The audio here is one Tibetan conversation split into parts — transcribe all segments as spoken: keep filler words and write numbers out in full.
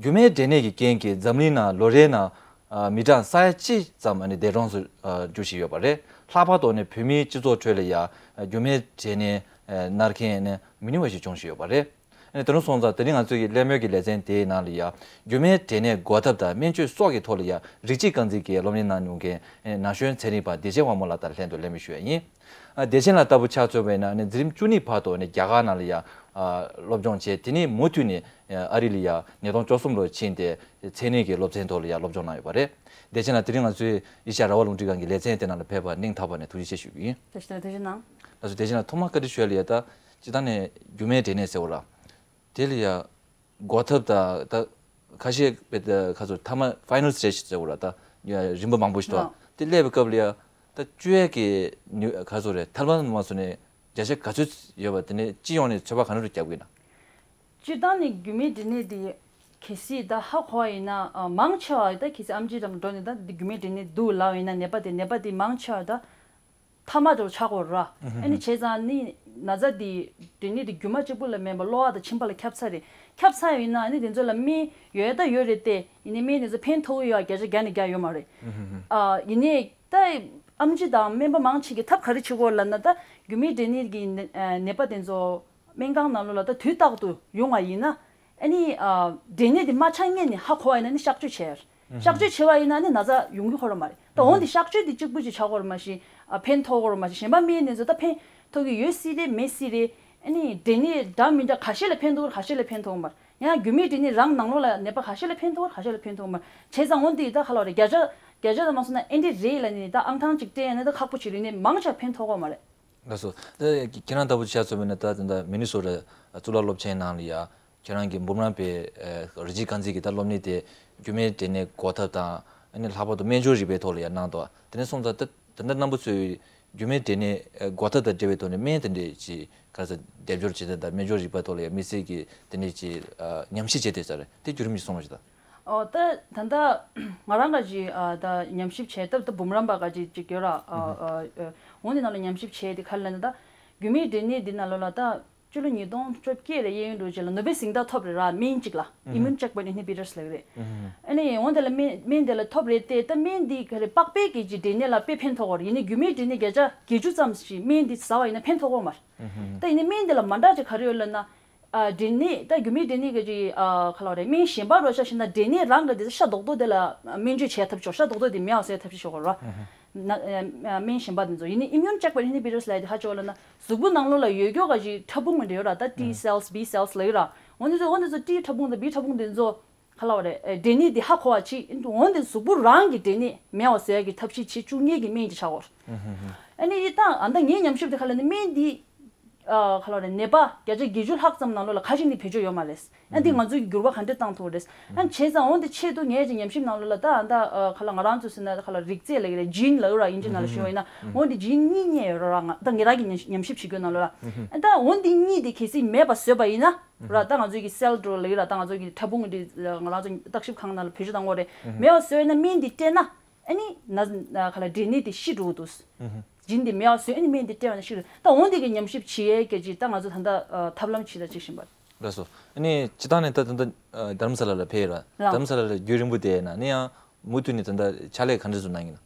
རྒྱུ་མའི་འབྲས་ནད་ཀྱི་རྐྱེན་གྱིས་འཛམ་གླིང་ནང་ལོ་རེའི་ནང་ཨ་མི་གྲངས་ས་ཡ་གཅིག་ཙམ་ཨ་ནི་འདས་གྲོངས་སུ་ཨ་འགྱུར་བཞིན་ཡོད་པ་རེད། ལྷག་པར་དུ་ནི་བོད་མིའི་སྤྱི་ཚོགས་ཁྲོད་ལ་ཡ་ཨ་རྒྱུ་མའི་འབྲས་ནད་ཨ་མནར་མཁན་ནི་མི་ཉུང་བ་ཞིག་འབྱུང་བཞིན་ཡོད་པ་རེད། ཨ་ནི་དེ་རིང་སོང་ཙང་དེ་རིང་ང་ཚོའི་གི་གླེང་མོལ་གྱི་ལེ་ཚན་དེའི་ནང་ལ་ཡ་རྒྱུ་མའི་འབྲས་ནད་འགོག་ཐབས་དང་སྨན་བཅོས་སོགས་ཀྱི་ཐོག་ལ་ཡ་རིགས་གཅིག་རྐང་འཛིན་གྱི་སློབ་གཉེར་གནང་མྱོང་མཁན་ཨ་ནི་ན་གཞོན་ཚན་རིག་པ་བདེ་ཆེན་དབང་མོ་ལགས་དང་ལྷན་དུ་གླེང་མོལ་ཞུ་ཡ་ཡིན། ཨ་བདེ་ཆེན་ལགས་ལྟ་བུ་ཆ་མཚོན་པ་ཡིན་ན་ཨ་ནི་འཛིན་རིམ་བཅུ་གཉིས་བར་དུ་ཨ་ནི་རྒྱ་གར་ནང་ལ་ཡ་ཨ་སློབ་སྦྱོང་བྱས། དེ་ནས་མུ་མཐུད་ནས་ཨ་རི་ལ་ཡ་ཉིས་སྟོང་བཅུ་གསུམ་ལོར་ཕྱིན་ཏེ་ཚན་རིག་གི་སློབ་ཚན་ཐོག་ལ་ཡ་སློབ་སྦྱོང་གནང་ཡོད་པ་རེད། བདེ་ཆེན་ལགས་དེ་རིང་ང་ཚོའི་ཨེ་ཤ་ཡ་རང་དབང་རླུང་འཕྲིན་ཁང་གི་ལེ་ཚན་དེ་ནང་ལ་ཕེབས་པར་སྙིང་ཐག་པ་ནས་ཐུགས་རྗེ་ཆེ་ཞུ་གི་ཡིན། ཐུགས་རྗེ་གནང་། ཐུགས་རྗེ་གནང་། ལགས་སོ། བདེ་ཆེན་ལགས་ཐོག་མར་བཀའ་འདྲི་ཞུ་ཡ་ལ་ཡ་ད་སྤྱིར་བཏང་ནས་རྒྱུ་མའི་འབྲས་ནད་ཟེར་བ་ལ་དེ་ལ་ཡ་འགོག་ཐབས་དང་ད་ཁ་ཤས་པའི་ད་ཁ་ཚོ་མཐའ་མ་ཕའི་ནལ་སི་ཊེ་ཇི་ཟེར་བ་ལ་ད་ཡ་རིམ་པ་མང་པོ་ཞིག་འདུག་ཨ་དེ་སླེབས་པའི་སྐབས་ལ་ཡ་ད་བཅོས་ཡས་ཀྱི་ནུས་ཁ་ཚོ་རེད། ཐབས་ལམ་མ་སོང་ནས་བརྒྱ་ཆ་ག་ཚོད་ཡོད་པ་དེ་ནས་སྤྱི་ཡོངས་ནས་ཚོད་དཔག་ག་འདྲ་རྒྱབ་ཀྱི་ན། སྤྱིར་བཏང་ནས་རྒྱུ་མའི་འབྲས་ནད་དེ་གལ་སྲིད་ད་ཧ་གོ་བ་ཡིན་ན་ཨ་མང་ཆེ་བ་ད་གལ་སྲིད་ཨེམ་ཆི་འགྲམ་འགྲོ་ནས་ད་འདི་རྒྱུ་མའི་འབྲས་ནད་འདུག་ལབ་ཡིན་ན་ནད་པ་དེ་ནད་པ་དེ་མང་ཆེ་བ་ད་ཐ་མག་དེ་ཆགས་ཀྱི་ཡོད་རེད། ཨ་ནི་བྱས་ཙང་ནི་ན་ཚ་དེ་འབྲས་ནད་དེ་རྒྱུ་མ་གཅིག་པུ་ལ་མིན་པ་གློ་བ་དང་མཆིན་པ་ལ་ཁྱབ་ཚར་རེད། ཁྱབ་ཚར་ཡིན་ན་ཨ་ནི་དེ་ཚོ་ལ་སྨན་ཡོད་ད་ཡོད་རེད་དེ། ཡིན་ནའི་སྨན་དེ་ཚོ་ཕན་ཐོགས་ཀྱི་ཡོད་བརྒྱ་ཆ་བརྒྱ་ནས་བརྒྱ་ཡོད་མ་རེད། ཨ་ཡིན་ནའི་ད་ཨེམ་ཆི་དང་སྨན་པ་མང་ཆེ་གིས་ཐབས་ག་རེ་བྱེད་ཀྱི་ཡོད་ལབ་ན་ད་རྒྱུ་མའི་འབྲས་ནད་ཀྱི་ནད་ནད་པ་དེ་ཚོ་སྨན་ཁང་ནང་ལོགས་ལ་ད་དུས་རྟག་ཏུ་ཡོང་བ་ཡིན་ན་ཨ་ནི་ཨ་འབྲས་ནད་དེ་མ་ཆགས་སྔོན་ནས་ཧ་གོ་བ་ཡིན་ན་ནི་གཤག་བཅོས་བྱས། གཤག་བཅོས་བྱས་པ་ཡིན་ན་ནི་ན་ཚ་ཡོང་གི་ཡོད་རེད་མ་རེད། ད་འོན་ཏེ་གཤག་བཅོས་དེ་གཅིག་པུ་ཅིག་ཆགས་ཀྱི་ཡོད་རེད་མ་གཞི་ཨ་ཕན་ཐོགས་ཀྱི་ཡོད་རེད་མ་གཞི་གཞན་པ་སྨན་དེ་ཚོ་ད་ཕན་ཐོགས་ཀྱི་ཡོད་སྲིད་རེད་མེད་སྲིད་རེད། ཨ་ནི་འབྲས་ནད་འདྲ་མི་འདྲ་ཁ་ཤས་ལ་ཕན་ཐོགས་ཁ་ཤས་ལ་ཕན་ཐོགས་མ་རེད། ཡང་རྒྱུ་མའི་འབྲས་ནད་རང་ནང་ལོགས་ལ་ནད་པ་ཁ་ཤས་ལ་ཕན་ཐོགས་ཁ་ཤས་ལ་ཕན་ཐོགས་མ་རེད། བྱས་ཙང་འོན་ཏེ་ད་ག་ལ་རེད་བརྒྱ་ཆ་བརྒྱ་ཆ་ད་མ་སོང་ན་ཨེ་འདྲ་རེད་ལབ་ནས་ད་ཨང་གྲངས་གཅིག་སྤྲད་ཡ་ནི་ད་ཁག་པོ་ཆེ་རེད། ནི་མང་ཆེ་བ་ཕན་ཐོགས་ཀྱི་ཡོད་མ་རེད། ལགས་སོ། ད་ཁྱེད་རང་ལྟ་བུ་ཆ་མཚོན་པ་ཡིན་ན་ད་ད་ལྟ་མི་ནི་སོ་ཊ་གཙུག་ལག་སློབ་ཆེན་ནང་ལ་ཡ་ཁྱེད་རང་གི་འབུམ་རམས་པའི་ཨ་རིགས་གཅིག་རྐང་འཛིན་གྱི་ད་སློབ་གཉེར་དེ་རྒྱུ་མའི་འབྲས་ནད་འགོག་ཐབས་དང་ཨ་ནི་ལྷག་པར་དུ་སྨན་སྦྱོར་རིག་པའི་ཐོག་ལ་ཡ་གནང་འདུག་དེ་ནས་སོང་ཙང་ད་ད་ལྟ་རྣམ་པ་ཚོས་རྒྱུ་མའི་འབྲས་ནད་འགོག་ཐབས་དང་འབྲེལ་བའི་ཐོག་ནས་སྨན་དེ་འདྲས་ཅིག་ག་ཚོད་སྡེབ་སྦྱོར་བྱེད་སྟངས་དང་སྨན་སྦྱོར་རིག་པའི་ཐོག་ལ་ཡ་དམིགས་བསལ་གྱི་དེ་འདྲས་ཅིག་ཨ་ཉམས་ཞིབ་བྱས་ཏེ་ས་རེད། དེ་བརྒྱུད་རིམ་ཅིག་གསུང་རོགས་བྱེད་དང་། ཨོ་ད་ད་ལྟ་ང་རང་ག་ཅིག་ཨ་ད་ཉམས་ཞིབ་བྱས་སྟབས་ད་འབུམ་རམས་པ་ག་ཅིག་ཅིག་ཡོད་ར། ཨ་ཨ་ཨ་འོ་འདི་ནང་ལ་ཉམས་ཞིབ་བྱས་དེ་ག་རེ་ལབ་ན་ད་རྒྱུ་མའི་འབྲས་ནད་འདི་ནང་ལོགས་ལ་ད་སྤྱི་ལོ་ཉིས་སྟོང་བཅོ་བརྒྱད་ལ་གཡས་གཡོན་འགྲོ་རྗེས་ལ་ནོ་བེལ་གཟེངས་རྟགས་ཐོབ་རེད་ར། སྨན་གཅིག་ལ་Immune Checkpoint Inhibitors ལབ་ཀྱི་རེད། ཨ་ནི་འོ་འདི་ལ་སྨན་སྨན་དེ་ལ་ཐོབ་རེད་དེ། ད་སྨན་འདི་ག་རེ་པགས་པའི་གི་ཅིག་འབྲས་ནད་ལ་དཔེ་ཕན་ཐོགས་ཀྱི་ཡོད་རེད། ཡིན་ནའི་རྒྱུ་མའི་འབྲས་ནད་བརྒྱ་ཆ་བརྒྱད་ཅུ་ཙམ་ཞིག་སྨན་འདི་ཟ་བ་ཡིན་ན་ཕན་ཐོགས་ཀྱི་ཡོད་མ་རེད། ད་ཡིན་ནའི་སྨན་འདི་ལ་མ་འདྲ་ཅིག་ག་རེ་ཡོད་ལབ་ན། ཨ་འབྲས་ནད་ད་རྒྱུ་མའི་འབྲས་ནད་ཀྱི་ཅིག་ཨ་ག་ལབ་རེད། སྨན་གཞན་པ་རོ་ཆ་བཞག་ན་འབྲས་ནད་རང་གི་དེ་ཤ་རྡོག་རྡོག་དེ་ལ་སྨན་བཅོས་བྱེད་ཐབས་ཅིག་ཤ་རྡོག་རྡོག་དེ་མེད་པ་བཟོ་ཡ་ཐབས་ཤེས་ཤིག་ཡོད་རེད། ན་ཨ་སྨན་གཞན་པ་དེ་ཚོ་ཡིན་ནའི་Immune Checkpoint Inhibitors ལབ་ཡ་དེ་ཧ་ཅོ་ལབ་ན་གཟུགས་པོ་ནང་ལོགས་ལ་ཡོད་རྒྱུ་ག་ཅིག་ཕྲ་ཕུང་མི་འདྲ་ཡོད་ར། ད་T cells, B cells ལབ་ཀྱི་ར། འོ་འདི་ཚོ་འོ་འདི་ཚོ་T ཕྲ་ཕུང་དང་B ཕྲ་ཕུང་དེ་ཚོ་ག་ལབ་རེད། ཨ་འབྲས་ནད་དེ་ཧ་གོ་བ་བྱེད། འོ་འདི་གཟུགས་པོ་རང་གི་འབྲས་ནད་མེད་པ་བཟོ་ཡ་གི་ཐབས་ཤེས་བྱེད་བཅུག་མཁན་གྱི་སྨན་ཅིག་ཆགས་ཡོད་རེད། ཨ་ནི་ཡི་ད་ཨ་ད་ངའི་ཉམས་ཞིབ་དེ་ག་ལབ་ན་སྨན་འདི་ཨ་ག་ལབ་རེད། ནད་པ་བརྒྱ་ཆ་བརྒྱད་ཅུ་ལྷག་ཙམ་ནང་ལོགས་ལ་ཁ་ཤས་ནི་བེད་སྤྱོད་ཡོད་མ་རེད། ཨ་འདི་ང་ཚོས་འགྱུར་བ་ག་འདྲ་བཏང་ཐུབ་རེད། ཨ་བྱས་ཙང་འོ་འདི་ཆེད་དུ་ངས་ཀྱི་ཉམས་ཞིབ་ནང་ལོགས་ལ་ད་ཨ་ད་ཨ་ག་ལབ་ང་རང་ཚོས་ཟེར་ན་ག་ལབ་རིགས་རྫས་ལབ་ཀྱི་རེད། ཇིན་ལབ་ཀྱི་ར། དབྱིན་ཇི་ནང་ལ་ཞུས་པ་ཡིན་ན་འོ་འདི་ཇིན་གཉིས་རྙེད་ཡོད་ར། ང་ད་ངེད་རང་གི་ཉམས་ཉམས་ཞིབ་བྱེད་རྒྱུ་ནང་ལོགས་ལ། ཨ་ད་འོ་འདི་གཉིས་དེ་གལ་སྲིད་མེད་པ་བཟོས་པ་ཡིན་ན་ར། ད་ང་ཚོས་ཀྱི་cell draw ལབ་ཀྱི་ར། ད་ང་ཚོས་ཀྱི་ཕྲ་ཕུང་འདི་ང་རང་ཚོ་བརྟག་ཞིབ་ཁང་ནང་ལ་བེད་སྤྱོད་བཏང་གི་རེད། མེད་པ་བཟོས་ན་སྨན་འདི་སྤྲད་ན་ཨ་ནི་ན་ག་ལབ་འབྲས་ནད་དེ་ཤི་འགྲོ་གི་འདུག་ཇིན་དེ་མེད་པ་བཟོས། ཨ་ནི་སྨན་དེ་སྤྲད་པ་ན་ཤི་རེད། ད་འོ་འདི་གི་ཉམས་ཞིབ་བྱེད་ཡས་སྐད་ཅིག་ད་ང་ཚོ་ད་ལྟ་ཨ་ཐབས་ལམ་ཇི་ལྟར་བྱེད་བཞིན་པ་རེད། ལགས་སོ། ཨ་ནི་སྤྱིར་བཏང་ནས་ད་ད་ལྟ་ཨ་རྡ་རམ་ས་ལ་ལ་ཕེབས་ཡོད་ར། ལགས། རྡ་རམ་ས་ལ་ལ་རྒྱུན་རིང་པོ་བསྡད་ཡོད་ན་ནི་ཡང་མུ་མཐུད་ནས་ད་ལྟ་ཕྱག་ལས་ག་འདྲ་ཞིག་གནང་གི་ན།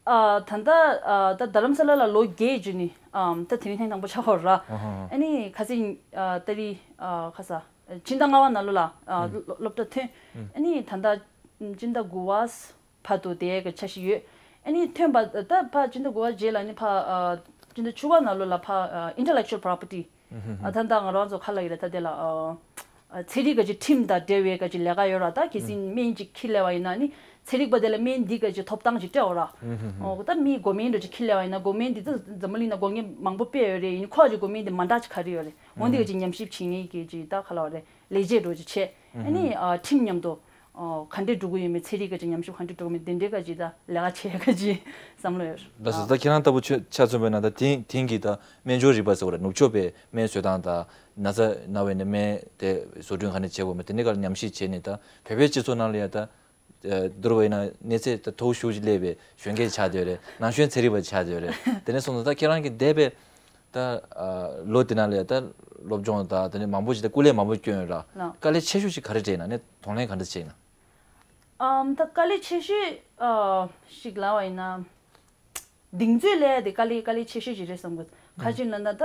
ཨ་ད་ལྟ་ཨ་ད་རྡ་རམ་ས་ལ་ལ་ལོ་བརྒྱད་བརྒྱུད་ནས་ཨམ་ད་དེ་རིང་ཐེངས་དང་པོ་ཆགས་ཡོད་ར། ཨ་ནི་ཁ་སང་ཨ་ཏ་རིག་ཨ་ཁ་ས་ཕྱི་ཟླ་ལྔ་པ་ནང་ལོགས་ལ་ཨ་སློབ་སློབ་གྲྭ་ཐོན། ཨ་ནི་ད་ལྟ་ཕྱི་ཟླ་དགུ་པ་བར་དུ་བསྡད་ཡས་ཀྱི་འཆར་གཞི་ཡོད། ཨ་ནི་ཐོན་པ་ད་ཕར་ཕྱི་ཟླ་དགུ་པ་རྗེས་ལ་ནི་ཕར་ཨ་ཕྱི་ཟླ་བཅུ་པ་ནང་ལོགས་ལ་ཕར་ཨ་intellectual property ཨ་ད་ད་ང་རང་ཚོ་ག་ལབ་ཀྱི་རེད། ད་དེ་ལ་ཨ་ཨ་ཚན་རིག་གི་ཅིག་ཁྲིམས་དང་འབྲེལ་བའི་གི་ཅིག་ལས་ཀ་ཡོད་ར། ད་གལ་སྲིད་སྨན་ཅིག་ཁྱེར་སླེབས་པ་ཡིན་ན་ནི་ཚན་རིག་པ་དེ་ལ་སྨན་འདི་གི་ཅིག་ཐོབ་ཐང་ཅིག་སྤྲད་འོ་ར། ཨོ་ད་མི་government འདྲ་ཅིག་ཁྱེར་སླེབས་པ་ཡིན་ན་government འདི་ད་འཛམ་བུ་གླིང་ན་government མང་པོ་དཔེ་ཡོད་རེད། ཡིན་ཁོ་ཅིག་government འདི་མ་འདྲ་ཅིག་ག་རེ་ཡོད་རེད། འོ་འདི་གི་ཅིག་ཉམས་ཞིབ་བྱེད་མཁན་གྱི་ཅིག་ད་ག་ལབ་རེད། ལས་བྱེད་འདྲ་ཅིག་བྱས། ཨ་ནི་ཨ་ཁྲིམས་མཉམ་དུ་ཨ་ག་འདྲས་འགྲོ་གི་ཡོད་མེད། ཚན་རིག་གི་ཅིག་ཉམས་ཞིབ་ག་འདྲས་འགྲོ་གི་མེད། དེ་འདྲའི་ག་ཅིག་ད་ལས་ཀ་བྱེད་ག་ཅིག་བསམ་བློ་ཡོད། ལགས་སོ། ད་ཁྱེད་རང་ལྟ་བུ་ཆ་ཆ་མཚོན་པ་ཡིན་ན་ད་དེང་དེང་གི་ད་སྨན་སྦྱོར་རིག་པ་ཟེར་བ་རེད། ནུབ་ཕྱོགས་པའི་སྨན་བཟོ་སྟངས་དང་ན་ཚ་ན་བའི་ནི་སྨན་དེ་བཟོ་སྐྲུན་ག་འདྲས་བྱེད་དགོས་མེད། དེ་འདྲའི་སྐོར་ལ་ཉམས་ཞིབ་བྱས་ནས་ད་བོད་པའི་སྤྱི་ཚོགས་ནང་ལ་ཡ་ད་ཨ་བསྡུར་བ་ཡིན་ན་གནས་ཚད་ད་མཐོ་པོ་ཞེ་པོ་ཅིག་སླེབས་པའི་གཞོན་སྐྱེས་ཆགས་བསྡད་རེད། ན་གཞོན་ཚན་རིག་པ་ཆགས་བསྡད་རེད། དེ་ནས་སོང་ཙང་ད་ཁྱེད་རང་གི་འདས་པའི་ད་ཨ་ལོ་དེ་ནང་ལ་ཡ་ད་ སློབ་སྦྱོང་དང་དེ་ནས་མང་པོ་ཞིག་དང་སྐུ་ལས་མང་པོ་བསྐྱོན་ཡོད་ར། ལགས། དཀའ་ལས་ཆེ་ཤོས་ཞིག་ག་རེ་འཕྲད་ཡིན་ན་ནས་གདོང་ལེན་ག་འདྲ་བྱས་ཡིན་ན། ཨམ། ད་དཀའ་ལས་ཆེ་ཤོས་ཨ་ཞིག་ལབ་པ་ཡིན་ན། གདེང་ཚོད་ལས་དེ་དཀའ་ལས་དཀའ་ལས་ཆེ་ཤོས་ཅིག་རེད་བསམ་གི། ཁ་ཅིག་ལ་ན་ད་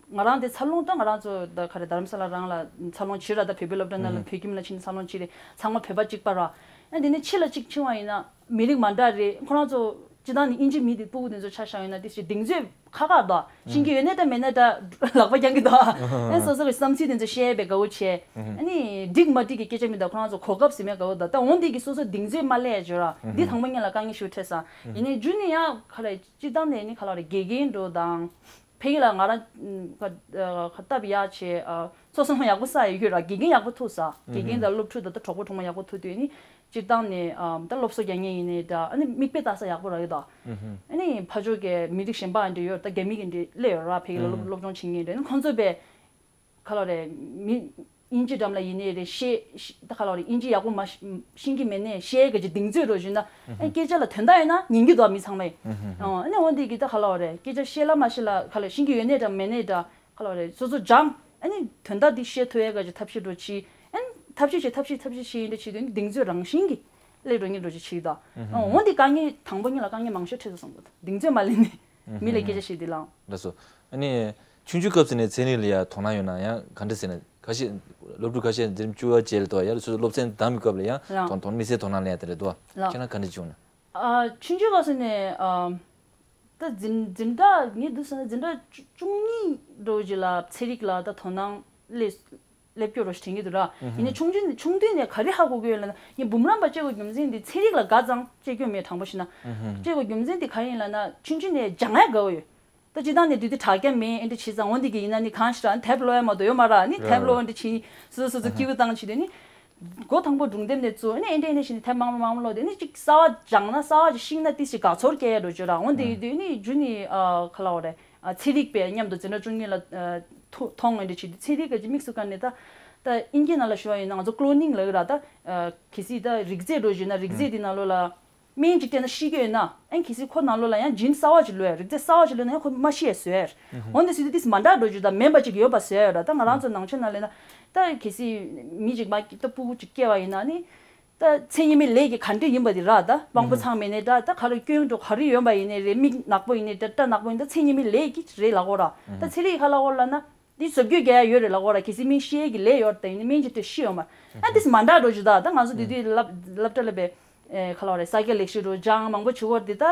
ང་རང་དེ་འཚར་ལོངས་ད་ང་རང་ཚོ་ད་ག་རེ་རྡ་རམ་ས་ལ་རང་ལ་འཚར་ལོངས་བྱེད་ར། ད་བོད་པའི་སློབ་གྲྭ་ནང་ལ་བོད་ཁྱིམ་ལ་ཕྱིན་ནས་འཚར་ལོངས་བྱེད་རེད། ཚང་མ་བོད་པ་གཅིག་པ་ར། ཨ་དེ་ནས་ཕྱི་ལ་གཅིག་ཕྱིན་པ་ཡིན་ན་མི་རིགས་མ་འདྲ་རེད། ཁོ་རང་ཚོ་སྤྱི་བཏང་ནས་དབྱིན་ཇི་མི་དེ་སྤུ་གུ་དེ་ཚོ་ཆ་བཞག་ཡིན་ན་དེ་ཞིག་གདེང་ཚོད་ཁག་ཁག་འདུག་ཤེས་ཀྱི་ཡོད་ནའི་ད་མེད་ནའི་ད་ལག་པ་རྒྱང་གི་འདུག་ཨ་སོ་སོ་གི་བསམ་ཚུལ་དེ་ཚོ་བཤད་པའི་དགའ་བོ་བྱས། ཨ་ནི་འགྲིག་མ་འགྲིག་གི་སྐད་ཆ་མི་འདུག་ཁོ་རང་ཚོ་གོ་སྐབས་ཟེར་མེད་དགའ་བོ་འདུག་ད་འོན་ཏེ་གི་སོ་སོ་གདེང་ཚོད་མ་སླེབས་ཡ་བྱོས་ར། འདི་དང་པོ་ཉིད་ལ་དཀའ་ངལ་ཞིག་འཕྲད་ས་ཡིན་ནའི་རྒྱུ་ནི་ཡང་ག་ལ་སྤྱི་བཏང་ནས་ནི་ག་ལ་རེད། དགེ་རྒན་འགྲོ་དང་ཕ་གི་ལ་ང་རང་ཁ་ཁ་སྟབས་ཡག་བྱས། ཨ་སོ་སོ་ཡག་པོ་ས་ཡོད་ར། དགེ་རྒན་ཡག་པོ་ཐུག་ས། དགེ་རྒན་དང་སློབ་ཕྲུག་དང་ད་གྲོགས་པོ་གྲོགས་མོ་ཡག་པོ་ཐུག་དུས་ནི་སྤྱིར་བཏང་ནས་ཨ་ད་སློབ་གསོ་རྒྱག་མཁན་ཡིན་ནའི་འདྲ། ཨ་ནི་མིག་དཔེ་ལྟ་ས་ཡག་པོ་རག་གི་འདུག་ཨ་ནི་ཕར་ཕྱོགས་ཀྱི་མི་རིགས་གཞན་པ་འདྲ་ཡོད་ད། རྒྱ་མི་གི་འདྲ་སླེབས་ཡོད་ར། ཕ་གི་ལ་སློབ་སློབ་སྦྱོང་བྱེད་མཁན་འདྲ། ཨ་ནི་ཁོང་ཚོ་པས་ག་ལ་རེད། མི་དབྱིན་ཇི་འགྲམ་ལ་ཡིན་ནའི་རེད། ཤེས་ཤེས་ད་ག་ལ་རེད། དབྱིན་ཇི་ཡག་པོ་མ་ཤེས་ཤེས་ཀྱི་མེད་ནའི་ཤེས་གི་ཅིག་གདེང་ཚོད་འགྲོ་བཞིན་ན། ཨ་སྐད་ཆ་ལ་དོན་དག་ཡོད་ན་ཉན་གྱི་འདུག་མི་ཚང་མས། ཨ་ནི་འོན་ཏེ་གི་ད་ག་ལ་རེད། སྐད་ཆ་ཤེས་ལ་མ་ཤེས་ལ་ག་ལ་ཤེས་ཀྱི་ཡོད་ནའི་འདྲ་མེད་ནའི་འདྲ། ག་ལ་རེད། སོ་སོ་སྦྱང་། ཨ་ནི་དོན་དག་འདི་ཤེས་ཐུབ་ཡས་ག་ཅིག་ཐབས་ཤེས་འགྲོ་ཅི། ཨ་ནི་ཐབས་ཤེས་བྱེད་ཐབས་ཤེས་ཐབས་ཤེས་བྱེད་ཡིན་འདྲ་བྱེད་དུས་གདེང་ཚོད་རང་བཞིན་གྱིས་སླེབས་འགྲོ་ཉིན་འགྲོ་ཅིག་བྱེད་གི་འདུག་འོན་ཏེ་དཀའ་ངལ་དང་པོ་ཉིད་ལ་དཀའ་ངལ་མང་ཤོས་འཕྲད་སོང་བསམ་གི་འདུག་གདེང་ཚོད་མ་སླེབས་ནས་མི་ལ་སྐད་ཆ་བཤད་དེ་ལའང་། ལགས་སོ། ཨ་ནི་ཆུང་ཆུང་སྐབས་སུ་ནས་ཚན་རིག་ལ་ཡ་དོ་སྣང་ཡོད་ན་ཡང་ག་འདྲ་ཟེར་ན་ཁ་ཤས་སློབ་ཕྲུག་ཁ་ཤས་འཛིན་རིམ་བཅུ་པ་བཅས་ལ་དོ་ཡ་སོ་སོ་སློབ་ཚན་བདམས་པའི་སྐབས་ལ་ཡང་ལགས། དོ་དོ་དམིགས་བསལ་དོ་སྣང་ལེན་ཡ་དེ་འདྲ་འདུག་ལགས། ཁྱེད་རང་ག་འདྲ་བྱུང་ན། ཨ་ཆུང་ཆུང་སྐབས་སུ་ནས་ཨ་ད་འཛིན་འཛིན་གྲྭ་ངས་འདུག་ཟེར་ན་འཛིན་གྲྭ་བཅུ་བཅུ་གཉིས་འགྲོ་རྗེས་ལ་ཚན་རིག་ལ་ད་དོ་སྣང་སླེབས་སླེབས་སྐྱོ་རོ་ཞིག་དྲན་གྱི་འདུག་ར། ཡིན་ནའི་ཆུང་ཆུང་ཆུང་དུས་ནས་ག་རེ་ཧ་གོ་གི་ཡོད་ལབ་ན། ངས་འབུམ་རམས་པ་བྱེད་དགོས་རྒྱུ་མཚན་འདི་ཚན་རིག་ལ་དགའ་ཙང་བྱེད་རྒྱུ་མེད། དྲང་པོ་བཤད་ན་བྱེད་དགོས་རྒྱུ་མཚན་འདི་ག་རེ་ཡིན་ལབ་ན་ཆུང་ཆུང་ནས་སྦྱང་ཡ་དགའ་བོ་ཡོད། ད་སྤྱིར་བཏང་ནས་དུས་དུས་དྲ་རྒྱ་མེད་ཨེ་འདྲ་བྱས་ཙང་འོན་ཏེ་གི་ཡིན་ན་ནི་གང་ཞིག་ར་དེབ་ཀློག་ཡ་མ་གཏོགས་ཡོད་མ་ར། ནི་དེབ་ཀློག་ཨེ་འདྲ་བྱས་སོ་སོ་སོ་སོ་སྐྱིད་པོ་བཏང་བྱས་དུས་ནི། འགོ་དང་པོ་སྒྲུང་དེབ་ནས་བཙུགས་ནི་ཨེ་འདྲ་ཨེ་འདྲ་བྱས་ནས་དེབ་མང་པོ་མང་པོ་ཀློག་དུས་ནི་གཅིག་གསར་པ་སྦྱངས་ན་གསར་པ་ཅིག་ཤེས་ན་ཏིས་ཅིག་དགའ་ཚོར་སྐྱེ་ཡ་འགྲོ་བྱོས་ར། འོན་ཏེ་ཡིན་དུས་ནི་རྒྱུ་ནི་ཨ་ག་ལབ་དགོས་རེད། ཨ་ཚན་རིག་པས་མཉམ་དུ་འཛིན་གྲྭ་བཅུ་གཉིས་ལ་ཨ་ཐུག་མཐོང་ཨེ་འདྲ་བྱས་དུས་ཚན་རིག་གི་དམིགས་སུ་བཀར་ནས་ད་ད་དབྱིན་སྐད་ནང་ལ་ཞུ་བ་ཡིན་ན་ང་ཚོ་ཀློ་ནིང་ལབ་ཀྱི་ར། ད་ཨ་གལ་སྲིད་ད་རིགས་རྫས་འགྲོ་བྱོས་ན་རིགས་རྫས་དེ་ནང་ལོགས་ལ། སྨན་ཅིག་སྤྲད་ན་ཤི་གི་ཡོད་ན། ཨན་གལ་སྲིད་ཁོ་ནང་ལོགས་ལ་ཡང་ཇིན་གསར་པ་ཅིག་ལོས་ཡ། རིགས་རྫས་གསར་པ་ཅིག་ལོས་ན་ཡང་ཁོ་མ་ཤི་ཡ་བཟོས་ཡ་རེད། འོན་ཏེ་སྲིད་དུས་ཏིས་མ་འདྲ་འགྲོ་རྒྱུ་དང་མེད་པ་ཅིག་ཡོད་པ་བཟོས་ཡ་ར། ད་ང་རང་ཚོ་ནང་ཆོས་ནང་ལས་ན། ད་གལ་སྲིད་མི་ཅིག་མ་ད་སྤུ་གུ་ཅིག་སྐྱེ་བ་ཡིན་ན་ནི། ད་མཚན་ཉིད་མའི་ལས་ཀྱི་ག་འདྲ་ཡིན་པ་དེ་ར། ད་དབང་པོ་ཚང་མེད་ནས་ད་ད་ག་རེ་སྐྱོན་འགྲོ་ག་རེ་ཡོད་པ་ཡིན་ནའི་རེད། མིག་ནག་པོ་ཡིན་ནའི་ད་སྐྲ་ནག་པོ་ཡིན་ད་མཚན་ཉིད་མའི་ལས་ཀྱི་རེད་ལབ་དགོས་ར། ད་ཚན་རིག་ག་ལབ་དགོས་ལབ་ན། འདི་བཟོ་བཅོས་རྒྱག་ཡ་ཡོད་རེད་ལབ་དགོས་ར། གལ་སྲིད་སྨན་ཤི་ཡས་ཀྱི་ལས་ཡོད་དེ་ཡིན་ན་སྨན་ཅིག་སྤྲད་ཤི་ཡོད་མ་རེད། ཨ་འདིས་མ་འདྲ་འགྲོ་རྒྱུ་ད། ད་ང་ཚོ་དེ་དུས་སློབ་སློབ་གྲྭ་ལ་བས་ཨེ་ག་ལབ་རེད། ས་སྐྱ་ལེགས་བཤད་འགྲོ་སྦྱང་མང་པོ་བྱེད་དགོས་རེད་དེ། ད་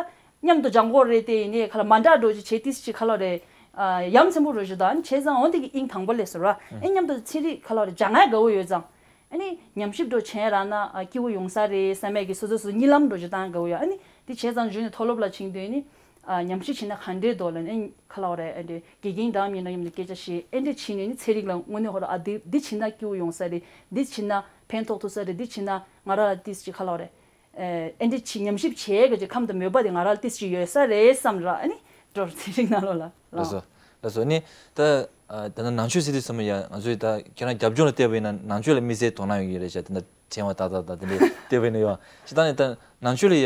མཉམ་དུ་སྦྱང་དགོས་རེད་དེ་ཡིན་ནའི་ག་ལ་མ་འདྲ་འགྲོ་རྒྱུ་བྱས་ཏིས་ཅིག་ག་ལབ་རེད། ཨ་ཡ་མཚན་པོ་འགྲོ་རྒྱུ་ད། ཨ་ནི་བྱས་ཙང་འོན་ཏེ་གི་དབྱིངས་དང་པོ་སླེབས་སོང་ར། ཨེ་མཉམ་དུ་ཚན་རིག་ག་ལབ་རེད། སྦྱང་ཡ་དགའ་བོ་ཡོད་ཙང་། ཨ་ནི་ཉམས་ཞིབ་འགྲོ་བྱས་ར་ན་ཨ་སྐྱིད་པོ་ཡོང་ས་རེད་བསམ་ཡས་ཀྱི་སོ་སོ་སོ་གཉིད་ལམ་འགྲོ་རྒྱུ་བཏང་དགའ་བོ་ཡོད། ཨ་ནི་དེ་བྱས་ཙང་གཞོན་ནུ་མཐོ་སློབ་ལ་ཕྱིན་དུས་ནི་ཨ་ཉམས་ཞིབ་བྱས་ན་ག་འདྲས་འདུག་ལབ་ནས་ག་ལབ་རེད། ཨ་འདྲས་དགེ་རྒན་དང་མཉམ་དུ་མཉམ་དུ་སྐད་ཆ་བཤད། ཨེ་འདྲས་བྱས་ནས་ནི་ཚན་རིག་ལ་དངོས་གནས་ཧོ་ར་ཨ་འདི་འདི་བྱས་ན་སྐྱིད་པོ་ཡོང་ས་རེད། འདི་བྱས་ན་ཕན་ཐོགས་ཐུབ་ས་རེད། འདི་བྱས་ན་ང་རང་ལ་ཏིས་ཅིག་ག་ལབ་རེད། ཨེ་འདྲས་བྱས་ཉམས་ཞིབ་བྱས་གི་ཅིག་ཁམས་དང་མོས་པ་དེ་ང་རང་ལ་ཏིས་ཅིག་ཡོད་ས་རེད་བསམ་ར། ཨ་ནི་འགྲོ་ར་ཚན་རིག་ནང་ལོགས་ལ། ལགས་སོ། ལགས་སོ། ནི་ད་ཨ་ད་ནང་ནང་ཆོས་ཟེར་དུས་ཙམ་ཡ་ང་ཚོས་ད་ཁྱེད་རང་རྒྱབ་ལྗོངས་ལ་བལྟས་པ་ཡིན་ན་ནང་ཆོས་ལ་དམིགས་བསལ་དོ་སྣང་ཡོད་ཀྱི་རེད་ཤག་དེ་འདྲ་ཕྲེང་བ་ཏག་ཏག་དང་དེ་འདྲས་བལྟས་པ་ཡིན་ན་ཡོད། སྤྱིར་བཏང་ནས་ད་ནང་ཆོས་ལ་ཡ་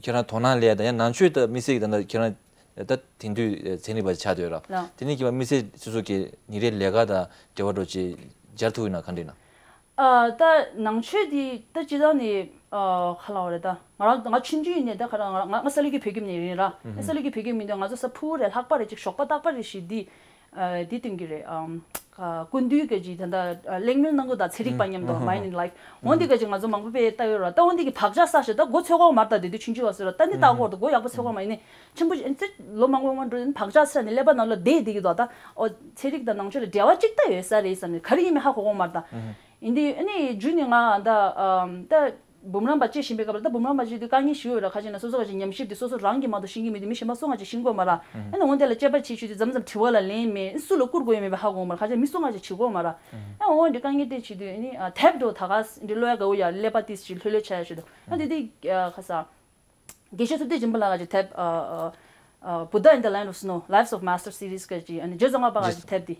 ཁྱེད་རང་དོ་སྣང་སླེབས་ཡ་དང་ཡང་ནང་ཆོས་ད་དམིགས་བསལ་གྱི་ད་ལྟ་ཁྱེད་རང་ད་དེང་དུས་ཚན་རིག་པ་ཆགས་བསྡད་ཡོད་ར། ལགས། དེ་ནས་ཀྱི་དམིགས་བསལ་སོ་སོ་གི་ཉིན་རེའི་ལས་ཀ་དང་འབྲེལ་བ་འགྲོ་ཅིག་སྦྱར་ཐུབ་ཡོད་ན་ག་འདྲ་ཡིན་ན། ཨ་ད་ནང་ཆོས་འདི་ད་སྤྱིར་བཏང་ནས་ཨ་ག་ལབ་དགོས་རེད། ད་ང་རང་ང་ཆུང་ཆུང་ཡིན་ནས་ད་ག་རང་ང་རང་ང་ང་ས་ལུ་གི་བོད་ཁྱིམ་ནས་ཡིན་ར། ཨ་ས་ལུ་གི་བོད་ཁྱིམ་ཡིན་དུས་ང་ཚོ་ས་ཕུ་བོ་རེད་ལྷག་པ་རེད་ཅིག་ཞོགས་པ་རྟག་པར་རེ་ཞིག་འདི་ཨ་འདི་སྟོན་གྱི་རེད། ཨམ་ཨ་སྐུ་མདུན་གྱི་ཅིག་ད་ལྟ་ཨ་གླེང་མོལ་གནང་གི་ད་ཚན་རིག་པ་མཉམ་དུ་མ་ཡིན་ལའིག་འོན་ཏེ་ག་ཅིག་ང་ཚོ་མང་པོ་དཔེ་ལྟ་ཡོད་ར། ད་འོན་ཏེ་གི་བག་ཆགས་ས་ཞིག་ད་མགོ་ཚོད་གོ་མ་རེད། ད་དེ་དུས་ཆུང་ཆུང་བ་སོ་ར་ད་ནི་ལྟ་གོ་ད་མགོ་ཡག་པོ་ཚོད་གོ་མ་ཡིན་ནི་ཆེན་པོ་ཅིག་ཨ་ནི་ལོ་མང་པོ་མང་པོ་འགྲོ་ནི་བག་ཆགས་ས་ནི་ཀླད་པ་ནང་ལ་བསྡད་བསྡད་ཀྱི་འདུག་ད་ཨོ་ཚན་རིག་དང་ནང་ཆོས་ལ་འབྲེལ་བ་གཅིག་ད་ཡོད་ས་རེད་བསམ་ནས་ག་རེ་ཡིན་མིན་ཧ་གོ་གོ་མ་རེད། ད་ཡིན་དུས་ཨ་ནི་རྒྱུ་ནི་ང་ད་ཨམ་ད་འབུམ་རམས་པ་བྱེད་བཞིན་པའི་སྐབས་ལ་ད་འབུམ་རམས་པ་བྱེད་དུས་དཀའ་ངལ་ཞིག་ཡོད་ར། ཁ་ཅིག་ན་སོ་སོ་ག་ཅིག་ཉམས་ཞིབ་དེ་སོ་སོ་རང་གིས་མ་གཏོགས་ཤེས་ཀྱི་མེད་དུས་མི་གཞན་པ་སུ་ང་ཅིག་ཤེས་ཀྱི་ཡོད་མ་ར། ཨ་ནི་འོན་ཏེ་ལ་དཔྱད་པ་བྱེད་ཆུ་དུས་མཚམས་མཚམས་དྲི་བ་ལ་ལན་མེད་སུ་ལ་བསྐུར་དགོས་ཡོད་མེད་པ་ཧ་གོ་མ་ར། ཁ་ཅིག་མི་སུ་ང་ཅིག་བྱེད་དགོས་མ་ར། ཨ་འོ་འདི་དཀའ་ངལ་དེ་བྱེད་དུས་ཨ་ནི་ཨ་དེབ་འགྲོ་ད་ག་འདི་ཀློག་ཡ་དགའ་བོ་ཡ་ཀླད་པ་ཏིས་ཅིག་ལྷོད་ལྷོད་ཆགས་ཡ་ཞིག་འདུག་ཨ་འདི་དེ་ཁ་ས། དགེ་བཤེས་ཐུབ་བསྟན་སྦྱིན་པ་ལགས་ཀྱི་དེབ་ཨ་ཨ་ཨ་Buddha in the Land of Snow, Lives of Master Series ཀྱི་ཨ་ནི་རྗེ་ཙོང་ཁ་པ་ལགས་ཀྱི་དེབ་འདི་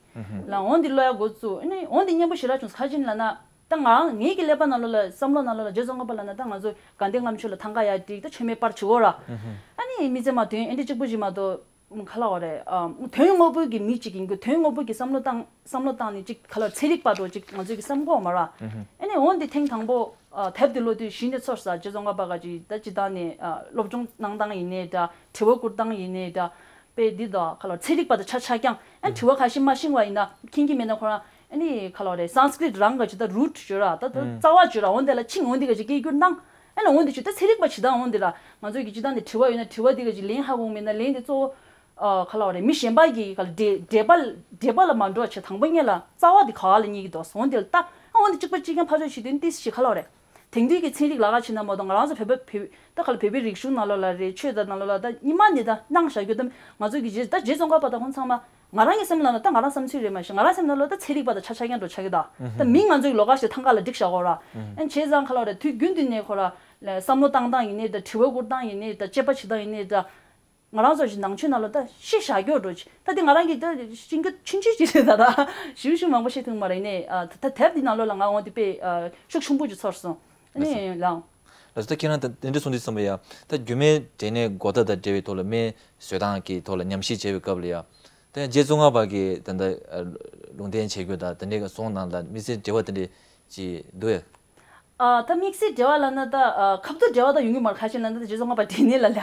ལ་འོན་ཏེ་ཀློག་ཡ་འགོ་བཙུགས། ཨ་ནི་འོན་ཏེ་སྙན་པོ་ཞེ་དྲག་བྱུང་། ཁ་ཅིག་ལབ་ན་ད་ང་ངེད་ཀྱི་ཀླད་པ་ནང་ལོགས་ལ་བསམ་བློ་ནང་ལོགས་ལ་རྗེ་ཙོང་ཁ་པ་ལབ་ན་ད་ང་ཚོ་དགའ་ལྡན་ལྔ་མཆོད་ལ་ཐང་ག་ཡར་བསྒྲིགས་ད་མཆོད་མེ་སྤར་བྱེད་དགོས་ར། ཨ་ནི་མི་ཚེ་མ་དོན་ཨེ་འདྲ་གཅིག་པུ་ཞིག་མ་གཏོགས། ག་ལ་བ་རེད། ཨ་དོན་དངོས་པོའི་གི་མི་གཅིག་ཡིན་དགོས། དོན་དངོས་པོའི་གི་བསམ་བློ་བཏང་བསམ་བློ་བཏང་ནས་ཅིག་ག་ལ་ཚན་རིག་པ་དང་ཅིག་ང་ཚོའི་གི་བསམ་གོ་མ་ར། ཨ་ནི་འོན་ཏེ་ཐེངས་དང་པོ་ཨ་དེབ་དེ་ཀློག་དུས་གཞི་ནས་ཚོར་ས་རྗེ་ཙོང་ཁ་པ་ག་ཅིག་ད་ཅི་ད་ནས་ཨ་སློབ་སྦྱོང་གནང་སྟངས་ཡིན་ནའི་འདྲ། དྲི་བ་བཀུར་སྟངས་ཡིན་ནའི་འདྲ། དཔེ་འདི་དང་ག་ལ་ཚན་རིག་པ་དང་ཆ་ཆ་རྐྱང་ཨ་དྲི་བ་ཁ་ཤས་མ་ཤེས་པ་ཡིན་ན་མཁྱེན་གྱི་མེད་ན་ཁོ་རང་ཨ་ནི་ག་ལ་རེད། སཾ་སྐྲྀཏ་རང་ག་ཅིག་ད་རུཊ་བརྗོད་ར་ད་ད་ཨུམ། རྩ་བ་བརྗོད་ར། འོན་ཏེ་ལ་ཆིང་འོན་ཏེ་ག་ཅིག་སྐད་སྒྱུར་གནང་། ཨ་ནི་འོན་ཏེ་ཅིག་ད་ཚན་རིག་པ་ཇི་ལྟར་འོན་ཏེ་ར་ང་ཚོས་ཀྱི་ཅི་ད་ནི་དྲི་བ་ཡོད་ན་དྲི་བ་འདི་ག་ཅིག་ལན་ཧ་གོ་མེད་ན་ལན་འདི་གཙོ་བོ་ཨ་ག་ལ་རེད། མི་གཞན་པ་གི་ག་ལ་འགྲེལ་འགྲེལ་པ་འགྲེལ་པ་ལ་མ་འགྲོ་བ་བྱེད། དང་པོ་ཉིད་ལ་རྩ་བ་འདི་ག་བ་ལ་རྙེད་ཀྱི་འདུག་འོན་ཏེ་ལ་ད་ཨ་འོན་ཏེ་གཅིག་པ་གཅིག་རྐྱང་ཕར་ཚུར་བྱེད་དུས་ཏིས་ཞིག་ག་ལ་རེད། དེང་དུས་ཀྱི་ཚན་རིག་ལ་ཁ་ཕྱེ་ན་མ་གཏོགས་ང་རང་ཚོ་བོད་པ་བོད་ད་ག་ལ་བོད་པའི་རིག་གཞུང་ནང་ལོགས་ལ་རེད། ཆོས་དང་ནང་ལོགས་ལ་ད་ཉི་མ་ནི་ད་སྣང་བཞག་རྒྱུ་ད་ང་ཚོ་གི་རྗེ་ད་རྗེ་ཙོང་ཁ་པ་དང་ཁོང་ཚང་མ་ང་རང་གི་སེམས་ནང་ལ་ད་ང་རང་བསམ་ཚུལ་རེད་མ་གཞི་ང་རང་སེམས་ནང་ལ་ད་ཚན་རིག་པ་དང་ཆ་ཆ་རྐྱང་འགྲོ་ཆགས་ཀྱི་ད་ད་མིང་ང་ཚོ་གི་ལོགས་ཀ་ཞིག་ཐང་ག་ལ་བསྒྲིགས་བཞག་གོ་ར། ཨན་བྱས་ཙང་ག་ལ་རེད། དུས་རྒྱུན་དུ་ནས་ཁོ་ར་བསམ་བློ་བཏང་སྟངས་ཡིན་ནའི་ད་དྲི་བ་བཀུར་སྟངས་ཡིན་ནའི་ད་དཔྱད་པ་བྱེད་སྟངས་ཡིན་ནའི་ད། ང་རང་ཚོ་ཞིག་ནང་ཆོས་ནང་ལོགས་ད་ཤི་བཞག་རྒྱུ་འགྲོ་ཅི། ད་དེ་ང་རང་གི་ད་ཤི་རྒྱུ་ཆུང་ཆུང་ཅིག་རེད། ད་ད་ཞུ་ཞུ་མང་པོ་ཤི་ཐུབ་མ་རེད་ནས། ད་ད་དེབ་འདི་ནང་ལོགས་ལ་ང་འོང་དེ་དཔེ་ཤུགས་ཆེན་པོ་ཅིག་ཚོར་སོང་། ཨ་ནི་ལའང་། ལགས་སོ། ད་ཁྱེད་རང་ད་དེ་འདྲ་གསུང་དུས་ཙམ་པ་ཡ། ད་རྒྱུད་སྨད་འབྲས་གནས་གོ་བརྡ་དང་འབྲེལ་བའི་ཐོག་ལ་སྨན་བཟོ་སྟངས་ཀྱི་ཐོག་ལ་ཉམས་ཞིབ་བྱས་པའི་སྐབས་ལ་ཡ། ད་རྗེ་ཙོང་ཁ་པ་གི་ད་ད་ལུང་བསྟན་བྱེད་རྒྱུ་དང་དེ་འདྲའི་གསུང་སྟངས་དང་དམིགས་བསལ་འབྲེལ་བ་དེ་འདྲ་ཅིག་འདུག་ཨེ། ཨ་ད་དམིགས་བསལ་འབྲེལ་བ་ལབ་ན་ད་ཨ་ཁ་ཐུག་འབྲེལ་བ་ད་ཡོང་གི་མ་རེད། ཁ་ཤས་ལབ་ན་ད་རྗེ་ཙོང་ཁ་པ་འབྲས་གནས་ལ་ལས་ཀ་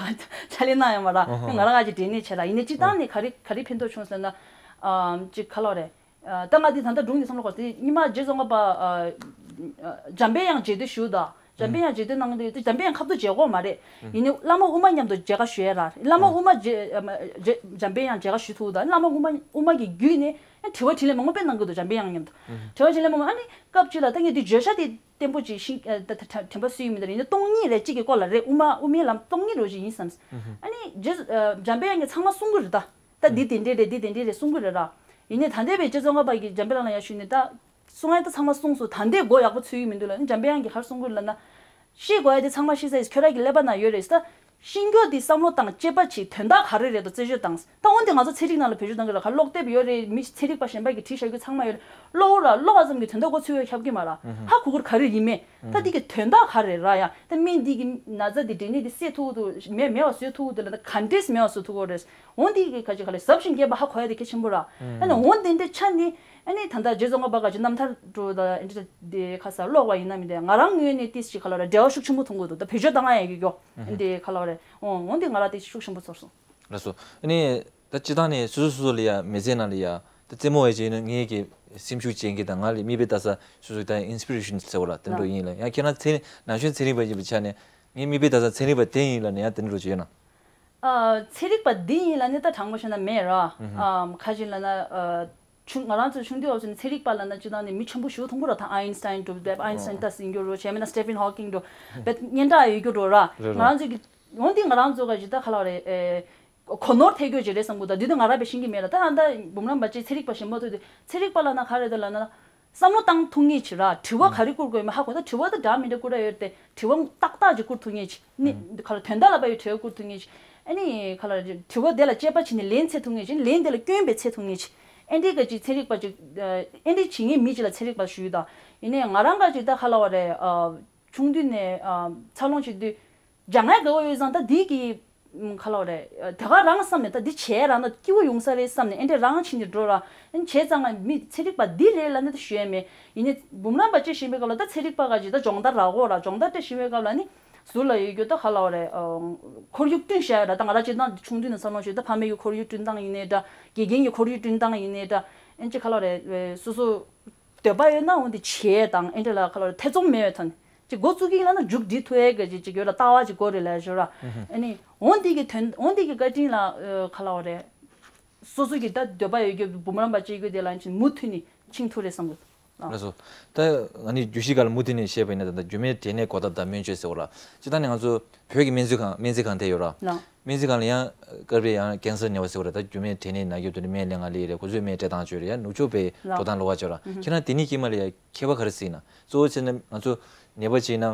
ཕྱག་ལས་གནང་ཡོད་མ་རེད། ཨ་ཧ། ང་རང་ང་ཅིག་འབྲས་གནས་བྱས་ལ་ཡིན་ནའི་སྤྱིར་བཏང་ནས་ག་རེ་ག་རེ་ཕན་ཐོགས་བྱུང་ཟེར་ན། ཨ་ཅིག་ག་ལ་རེད། ཨ་ད་ང་འདི་ད་ལྟ་སྒྲུང་འདི་བསམ་བློ་འཁོར་དེ་ཉི་མ་རྗེ་ཙོང་ཁ་པ་ཨ་ཨ་འཇམ་པའི་དབྱངས་རྗེ་བདུད་ཞུ་ད། འཇམ་པའི་དབྱངས་རྗེ་བདུད་གནང་དུས་དེ་འཇམ་པའི་དབྱངས་ཁ་ཐུག་མཇལ་གོ་མ་རེད། ཡིན་ནའི་བླ་མ་དབུ་མ་མཉམ་དུ་མཇལ་ཁ་ཞུ་ཡ་ར། བླ་མ་དབུ་མ་རྗེ་ཨ་མ་རྗེ་འཇམ་པའི་དབྱངས་མཇལ་ཁ་ཞུ་ཐུབ་ད། བླ་མ་དབུ་མ་དབུ་མ་གི་བརྒྱུད་ནས་ཨ་དྲི་བ་དྲིས་ལན་མང་པོ་དཔེ་གནང་གི་འདུག་འཇམ་པའི་དབྱངས་མཉམ་དུ། དྲི་བ་དྲིས་ལན་མང་པོ། ཨ་ནི་སྐབས་གཅིག་ལ་ད་ངས་འདི་བརྗོད་བྱ་དེ་བརྟན་པོ་ཅིག་ཤིང་ཨ་ད་ད་དྲན་པ་སུ་ཡིན་མི་འདུག་ཡིན་ན་སྟོང་ཉིད་རེད། གཅིག་གི་སྐོར་ལ་རེད། དབུ་མ་དབུ་མའི་ལམ་སྟོང་ཉིད་རོ་ཅིག་ཡིན་བསམ། ཨ་ནི་རྗེ་ཨ་འཇམ་པའི་དབྱངས་ཀྱིས་ཚང་མ་གསུང་གི་རེད་ད། ད་འདི་དེ་འདྲས་རེད། འདི་དེ་འདྲས་རེད་གསུང་གི་རེད་ར། ཡིན་ནའི་ད་ལྟའི་བའི་རྗེ་ཙོང་ཁ་པ་གིས་འཇམ་དཔལ་ལ་ཡར་ཞུས་ནས་ད་གསུང་ཡ་ད་ཚང་མ་གསུངས་སོང་། ད་ལྟའི་མགོ་ཡག་པོ་ཚོས་ཀྱི་མི་འདུག་ལབ་ནི་འཇམ་དཔལ་དབྱངས་ཀྱིས་ག་རེ་གསུང་གི་རེད་ལབ་ན། ཤེས་དགོས་ཡ་དེ་ཚང་མ་ཤེས་ཚར་ཡིན། ཁྱོད་རང་གི་ཀླད་པ་ན་ཡོད་རེད་ད། ཤེས་རྒྱུ་དེ་བསམ་བློ་བཏང་། དཔྱད་པ་བྱེད། དོན་དག་ག་རེ་རེད་དོ་རྩད་གཅོད་བཏང་། ད་འོན་ཏེ་ང་ཚོ་ཚན་རིག་ནང་ལ་བེད་སྤྱོད་གཏང་གི་རེད། ག་ཀློག་དེབ་ཡོད་རེད། མི་ཚན་རིག་པ་གཞན་པ་གིས་བྲིས་བཞག་རྒྱུ་ཚང་མ་ཡོད་རེད། ཀློག་ར་ཀློག་པ་ཙམ་གྱིས་དོན་དག་མགོ་ཚོས་ཡོད་ཁྱབ་ཀྱི་མ་རེད། ཧ་གོ་གི་རེད་ག་རེ་ཡིན་མེད། ད་འདི་གི་དོན་དག་ག་རེ་རེད་ཡ། ད་སྨན་འདི་གི་ན་ཚ་འདི་འབྲས་ནད་འདི་སེལ་ཐུབ་ཀྱི་འདུག་མེད་མེད་པ་བཟོ་ཐུབ་ཀྱི་འདུག་ལབ་ན་ག་འདྲས་མེད་པ་བཟོ་ཐུབ་ཀྱི་རེད། འོ་འདི་གི་ག་ཅིག་ག་ལས་ཟབ་ཞིང་རྒྱས་པ་ཧ་གོ་ཡ་དེ་གལ་ཆེན་པོ་ར། ཨ་ནི་འོ་འདི་འདྲའི་ཆ་ནི་ཨ་ནི་ད་ལྟ་རྗེ་ཙོང་ཁ་པ་ག་ཅིག་རྣམ་ཐར་འགྲོ་ད་འདི་འདྲ་དེ་ཁ་ས་ཀློག་པ་ཡིན་ན་མི་འདྲ། ང་རང་ངོས་ནས་ཏིས་ཞིག་ག་ལ་ར་འབྲེལ་བ་ཤུགས་ཆེན་པོ་མཐོང་གི་འདུག་ད་བེད་སྤྱོད་བཏང་ཡ་ཡོད་ཀྱི་ཡོ། འདི་ག་ལ་རེད། འོ་འོ་འདི་ང་ར་ཏིས་ཤུགས་ཆེན་པོ་ཚོར་སོང་། ལགས་སོ། ཨ་ནི་ད་སྤྱིར་བཏང་ནས་སོ་སོ་སོ་སོ་ལ་ཡ་མི་ཚེ་ནང་ལ་ཡ་ད་རྩེད་མོ་བའི་ཅིག་ཡིན་ན་ངེད་ཀྱི་སེམས་ཤུགས་ཅན་གྱི་དང་ང་ལ་མིག་དཔེ་ལྟ་ས་སོ་སོ་ད་ཨིན་སི་པི་རེ་ཤན་ཟེར་བ་ལ་དེ་འདྲ་ཡིན་ལ། ཡང་ཁྱེད་རང་ཚན་ན་གཞོན་ཚན་རིག་པ་ཡིན་པའི་ཆ་ནས་ངའི་མིག་དཔེ་ལྟ་ས་ཚན་རིག་པ་དེ་ཡིན་ལ་ནི་ཡང་དེ་འདྲ་རོ་ཅིག་ཡོད་ན། ཨ་ཚན་རིག་པ་འདི་ཡིན་ལ་ནི་ད་དྲང་པོ་བཤད་ན་མེད་ར། ཨམ་ཁ་ཅིག་ལ་ན་ཨ་ཆུང་ང་རང་ཚོ་ཆུང་དུས་བབས་ཚེ་ཚན་རིག་པ་ལ་ན་སྤྱིར་བཏང་ནས་མི་ཆེན་པོ་ཞིག་མཐོང་གི་ར། ད་ཨའིན་སི་ཏཱིན་འགྲོ་བས་ཨའིན་སི་ཏཱིན་ལྟ་ཟིན་རྒྱུ་རོ་བྱས་མིན་ན་སི་ཏི་ཕན་ཧོ་ཀིང་འགྲོ་བས་སྙན་གྲགས་ཡོད་རྒྱུ་རོ་ར། རེད་རེད། ང་རང་ཚོ་གི་འོན་ཏེ་ང་རང་ཚོ་ག་ཅིག་ད་ག་ལ་རེད། ཨེ་གོ་ནོར་ཐེབས་རྒྱུ་ཅིག་རེད་བསམ་གི་འདུག་འདི་དུས་ང་རང་བས་ཤེས་ཀྱི་མེད་ལ། ད་ཨ་ད་འབུམ་རམས་པ་ཅིག་ཚན་རིག་པ་ཞིག་མ་ཐུག་དུས་ཚན་རིག་པ་ལ་ན་ག་རེ་འདུག་ལབ་ན། བསམ་བློ་བཏང་ཐུབ་ངེས་ཅིག་ར། དྲི་བ་ག་རེ་བསྐུར་དགོས་མིན་ཧ་གོ། ད་དྲི་བ་ད་འདྲ་མི་འདྲ་བསྐུར་ཡ་ཡོད་དེ་དྲི་བ་ཏག་ཏག་ཅིག་བསྐུར་ཐུབ་ངེས་ཅིག་ནི་ག་ལ་དོན་དག་ལ་བབ་ཡོད་དྲི་བ་བསྐུར་ཐུབ་ངེས་ཅིག་ཨ་ནི་ག་ལ་དྲི་བ་དེ་ལ་དཔྱད་པ་བྱས་ནས་ལན་འཚོལ་ཐུབ་ངེས་ཅིག་ལན་དེ་ལ་སྐྱོན་པའི་འཚོལ་ཐུབ་ངེས་ཅིག་ཨེ་འདྲའི་ག་ཅིག་ཚན་རིག་པ་ཅིག་ཨེ་འདྲའི་བྱེད་མཁན་མི་ཅིག་ལ་ཚན་རིག་པ་ཞུས་ད། ཡིན་ནའི་ང་རང་ག་ཅིག་ད་ག་ལ་བ་རེད། ཆུང་དུས་ནས་འཚར་ལོངས་བྱེད་དུས། སྦྱང་ཡ་དགའ་བོ་ཡོད་ཙང་ད་འདི་གི་ཨམ་ག་ལ་བ་རེད། དེ་ག་རང་བསམ་ནས་ད་འདི་བྱས་རང་ད་སྐྱིད་པོ་ཡོང་ས་རེད་བསམ་ནས་ཨེ་འདྲས་རང་ཕྱིན་ནས་འགྲོ་ར། ཨེ་བྱས་ཙང་ང་མི་ཚན་རིག་པ་འདི་རེད་ལབ་ནས་ད་ཞུ་ཡ་མེད། ཡིན་ནའི་འབུམ་རམས་པ་ཅིག་ཞིག་ཡིན་པའི་སྐབས་ལ་ད་ཚན་རིག་པ་ག་ཅིག་ད་སྦྱོང་བརྡར་རག་གོ་ར། སྦྱོང་བརྡར་དེ་ཞིག་ཡིན་པའི་སྐབས་ལ་ནི་ཟུར་ལ་ཡོད་རྒྱུ་ད་ག་ལ་བ་རེད། ཨ་ཁོར་ཡུག་བསྐྲུན་བྱ་ཡ་ར། ད་ང་རང་སྤྱིར་བཏང་ཆུང་དུས་ནས་འཚར་ལོངས་ཞིག་ད་ཕ་མའི་གི་ཁོར་ཡུག་བསྐྲུན་སྟངས་ཡིན་ནའི་འདྲ། དགེ་རྒན་གྱི་ཁོར་ཡུག་བསྐྲུན་སྟངས་ཡིན་ནའི་འདྲ། ཨེ་ཅིག་ག་ལ་བ་རེད། སོ་སོ་འདོད་པ་ཡོད་ན་འོན་ཏེ་བྱས་དང་ཨེ་འདྲ་ལ་ག་ལ་ཐེ་ཚོམ་མེད་པའི་ཐོག་ནས་ཅིག་འགོ་བཙུགས་ཀྱི་ཡིན་ལབ་ན་མཇུག་སྒྲིལ་ཐུབ་ཡས་གི་ཅིག་ཅིག་ཡོད་ལ་ལྟ་བ་ཅིག་དགོས་རེད་ལབ་ཞོར་ར། ཨ་ནི་འོན་ཏེ་གི་དོན་འོན་ཏེ་གི་བཀའ་དྲིན་ལ་ག་ལ་བ་རེད། སོ་སོ་གི་ད་འདོད་པ་ཡོད་རྒྱུ་འབུམ་རམས་པ་ཅིག་དགོས་དེ་ལ་ཅིག་མུ་མཐུད་ནས་ཕྱིན་ཐུབ་རེད་བསམ་གི། ལགས་སོ། ད་ང་ནི་བརྗོད་གཞི་སྒང་ལ་མུ་མཐུད་ནས་བཤད་པ་ཡིན་ན་ད་ལྟ་རྒྱུད་སྨད་འབྲས་གནས་གོ་བརྡ་དང་སྨན་བཅོས་ཟེར་བ་ལ་སྤྱིར་བཏང་ནས་ང་ཚོ་བོད་ཀྱི་སྨན་རྩིས་ཁང་སྨན་རྩིས་ཁང་དེ་ཡོད་ར། ལགས། སྨན་རྩིས་ཁང་ལ་ཡང་སྐབས་རེ་ཡང་ཀེན་སར་ནད་པ་ཟེར་བ་རེད། ད་རྒྱུད་སྨད་འབྲས་གནས་ན་རྒྱུ་དེ་འདྲ་སྨན་ལེན་ག་སླེབས་རེད། ཁོ་ཚོས་སྨན་སྤྲད་སྟངས་བཅོས་རེད། ཡང་ནུབ་ཕྱོགས་པའི་ལགས། འགྲོ་སྟངས་ལོགས་ཀ་བཅོས་ར། ཁྱེད་རང་དེ་གཉིས་ཀྱི་མ་ལ་ཡ་ཁྱད་པར་ག་རེ་གཟིགས་ན། གཙོ་བོ་བྱས་ན་ང་ཚོ་ནད་པ་བྱས་ན་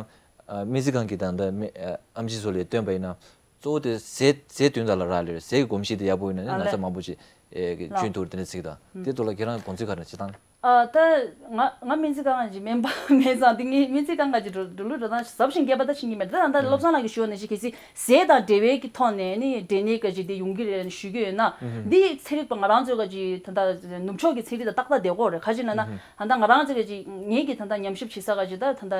སྨན་རྩིས་ཁང་གི་དང་ད་སྨན་ཨམ་ཆི་ཚོ་ལ་སྟོན་པ་ཡིན་ན་གཙོ་བོ་དེ་ཟས་ཟས་དོན་དག་ལ་རག་ལས་རེད། ཟས་ཀྱི་གོམས་གཤིས་དེ་ཡག་པོ་ཡིན་ན་ནི་ན་ཚ་མང་པོ་ཅིག་གི་ལགས། བཅོས་ཐུབ་རེད། དེ་འདྲ་གཟིགས་དང་དེ་ཐོག་ལ་ཁྱེད་རང་དགོངས་ཚུལ་ག་རེ་བྱེད་སྟངས། ཨ་ད་ང་ང་སྨན་རྩིས་ཁང་གི་སྨན་པ་མེད་ཙང་དེ་ངས་སྨན་རྩིས་ཁང་གི་འགྲོ་འགྲོ་ལུགས་འགྲོ་སྟངས་ཟབ་ཞིང་རྒྱས་པ་ད་ཤེས་ཀྱི་མེད། ད་ད་ལྟ་བློ་བཟང་ལགས་ཀྱིས་ཞུས་པ་ནང་བཞིན་གལ་སྲིད་ཟས་དང་འབྲེལ་བའི་གི་ཐོག་ནས་ནི་འབྲས་ནད་ག་ཅིག་དེ་ཡོང་གི་རེད་ཞུ་གི་ཡོད་ན། འདི་ཚན་རིག་པ་ང་རང་ཚོའི་ག་ཅིག་ད་ལྟ་ནུབ་ཕྱོགས་ཀྱི་ཚན་རིག་དང་ཏག་ཏག་བསྡད་ཀྱི་ཡོད་རེད། ག་ཅི་ལབ་ན་ད་ལྟ་ང་རང་ཚོའི་ག་ཅིག་ངེད་ཀྱི་ད་ལྟ་ཉམས་ཞིབ་བྱེད་ས་ག་ཅིག་ད་ད་ལྟ་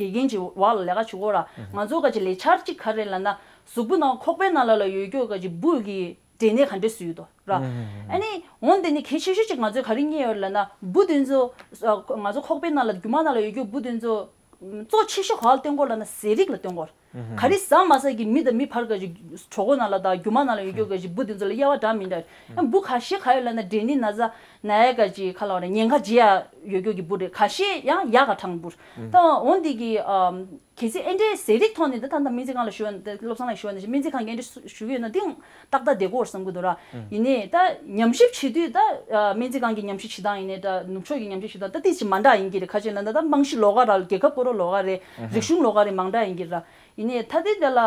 དགེ་རྒན་གྱི་འོག་ལ་ལས་ཀ་བྱེད་ཀྱི་ཡོད་ར། ང་ཚོ་ག་ཅིག་ལས་འཆར་གཅིག་ག་རེ་ལབ་ན་གཟུགས་པོ་ནང་ཁོག་པའི་ནང་ལ་ལ་ཡོད་རྒྱུ་ག་ཅིག་འབུ་གི་འབྲས་ནད་ག་འདྲས་སུ་ཡོད་དོ་ར། ཨ་ནི་འོན་ཏེ་ནི་གལ་ཆེ་ཤོས་ཅིག་ང་ཚོས་ག་རེ་རྙེད་ཡོད་ལབ་ན་འབུ་དེ་ཚོ་ང་ཚོ་ཁོག་པའི་ནང་ལ་རྒྱུ་མ་ནང་ལ་ཡོད་རྒྱུ་འབུ་དེ་ཚོ་གཙོ་ཆེ་ཤོས་ག་ལ་བརྟེན་གྱི་ཡོད་ལབ་ན་ཟས་རིགས་ལ་བརྟེན་གྱི་ཡོད། ག་རེ་ཟ་མ་ཟ་གི་མི་དང་མི་བར་ག་ཅིག་གྲོད་ཁོག་ནང་ལ་དང་རྒྱུ་མ་ནང་ལ་ཡོད་རྒྱུ་ག་ཅིག་འབུ་དེ་ཚོ་ལ་དབྱེ་བ་འདྲ་མི་འདྲ་རེད། འབུ་ཁ་ཤས་ག་ཡོད་ལབ་ན་འབྲས་ནད་ན་ཚ་ན་ཡ་ག་ཅིག་ག་ལབ་རེད་ཉེན་ཁ་ཆེ་ཡ་ཡོད་རྒྱུ་གི་འབུ་རེད། ཁ་ཤས་ཡང་ཡག་ག་དྲག་འབུ་རེད། ད་འོན་ཏེ་གི་གལ་སྲིད་ཨེ་འདྲའི་ཟས་རིགས་ཐོག་ནས་ད་ད་ལྟ་སྨན་རྩིས་ཁང་ལ་ཞུ་བ་ད་བློ་བཟང་ལགས་ཞུ་བ་ནང་བཞིན་སྨན་རྩིས་ཁང་གིས་ཨེ་འདྲ་ཞུ་གི་ཡོད་ན་དེ་ཏག་ཏག་བསྡད་ཀྱི་ཡོད་བསམ་གྱི་འདུག་ར། ཡིན་ནའི་ད་ཉམས་ཞིབ་བྱེད་དུས་ད་སྨན་རྩིས་ཁང་གི་ཉམས་ཞིབ་བྱེད་སྟངས་ཡིན་ནའི་ད་ནུབ་ཕྱོགས་ཀྱི་ཉམས་ཞིབ་བྱེད་སྟངས་ད་དེ་ཅིག་མ་འདྲ་ཡིན་གྱི་རེད། ག་ཅི་ལབ་ན་ད་རྨང་གཞི་ལོགས་ཀ་ར་རྒྱལ་ཁབ་ཀྱི་ལོགས་ཀ་རེད། རིག་གཞུང་ལོགས་ཀ་རེད། མ་འདྲ་ཡིན་གྱི་ར། ཡིན་ནའི་ད་དེ་འདི་ལ་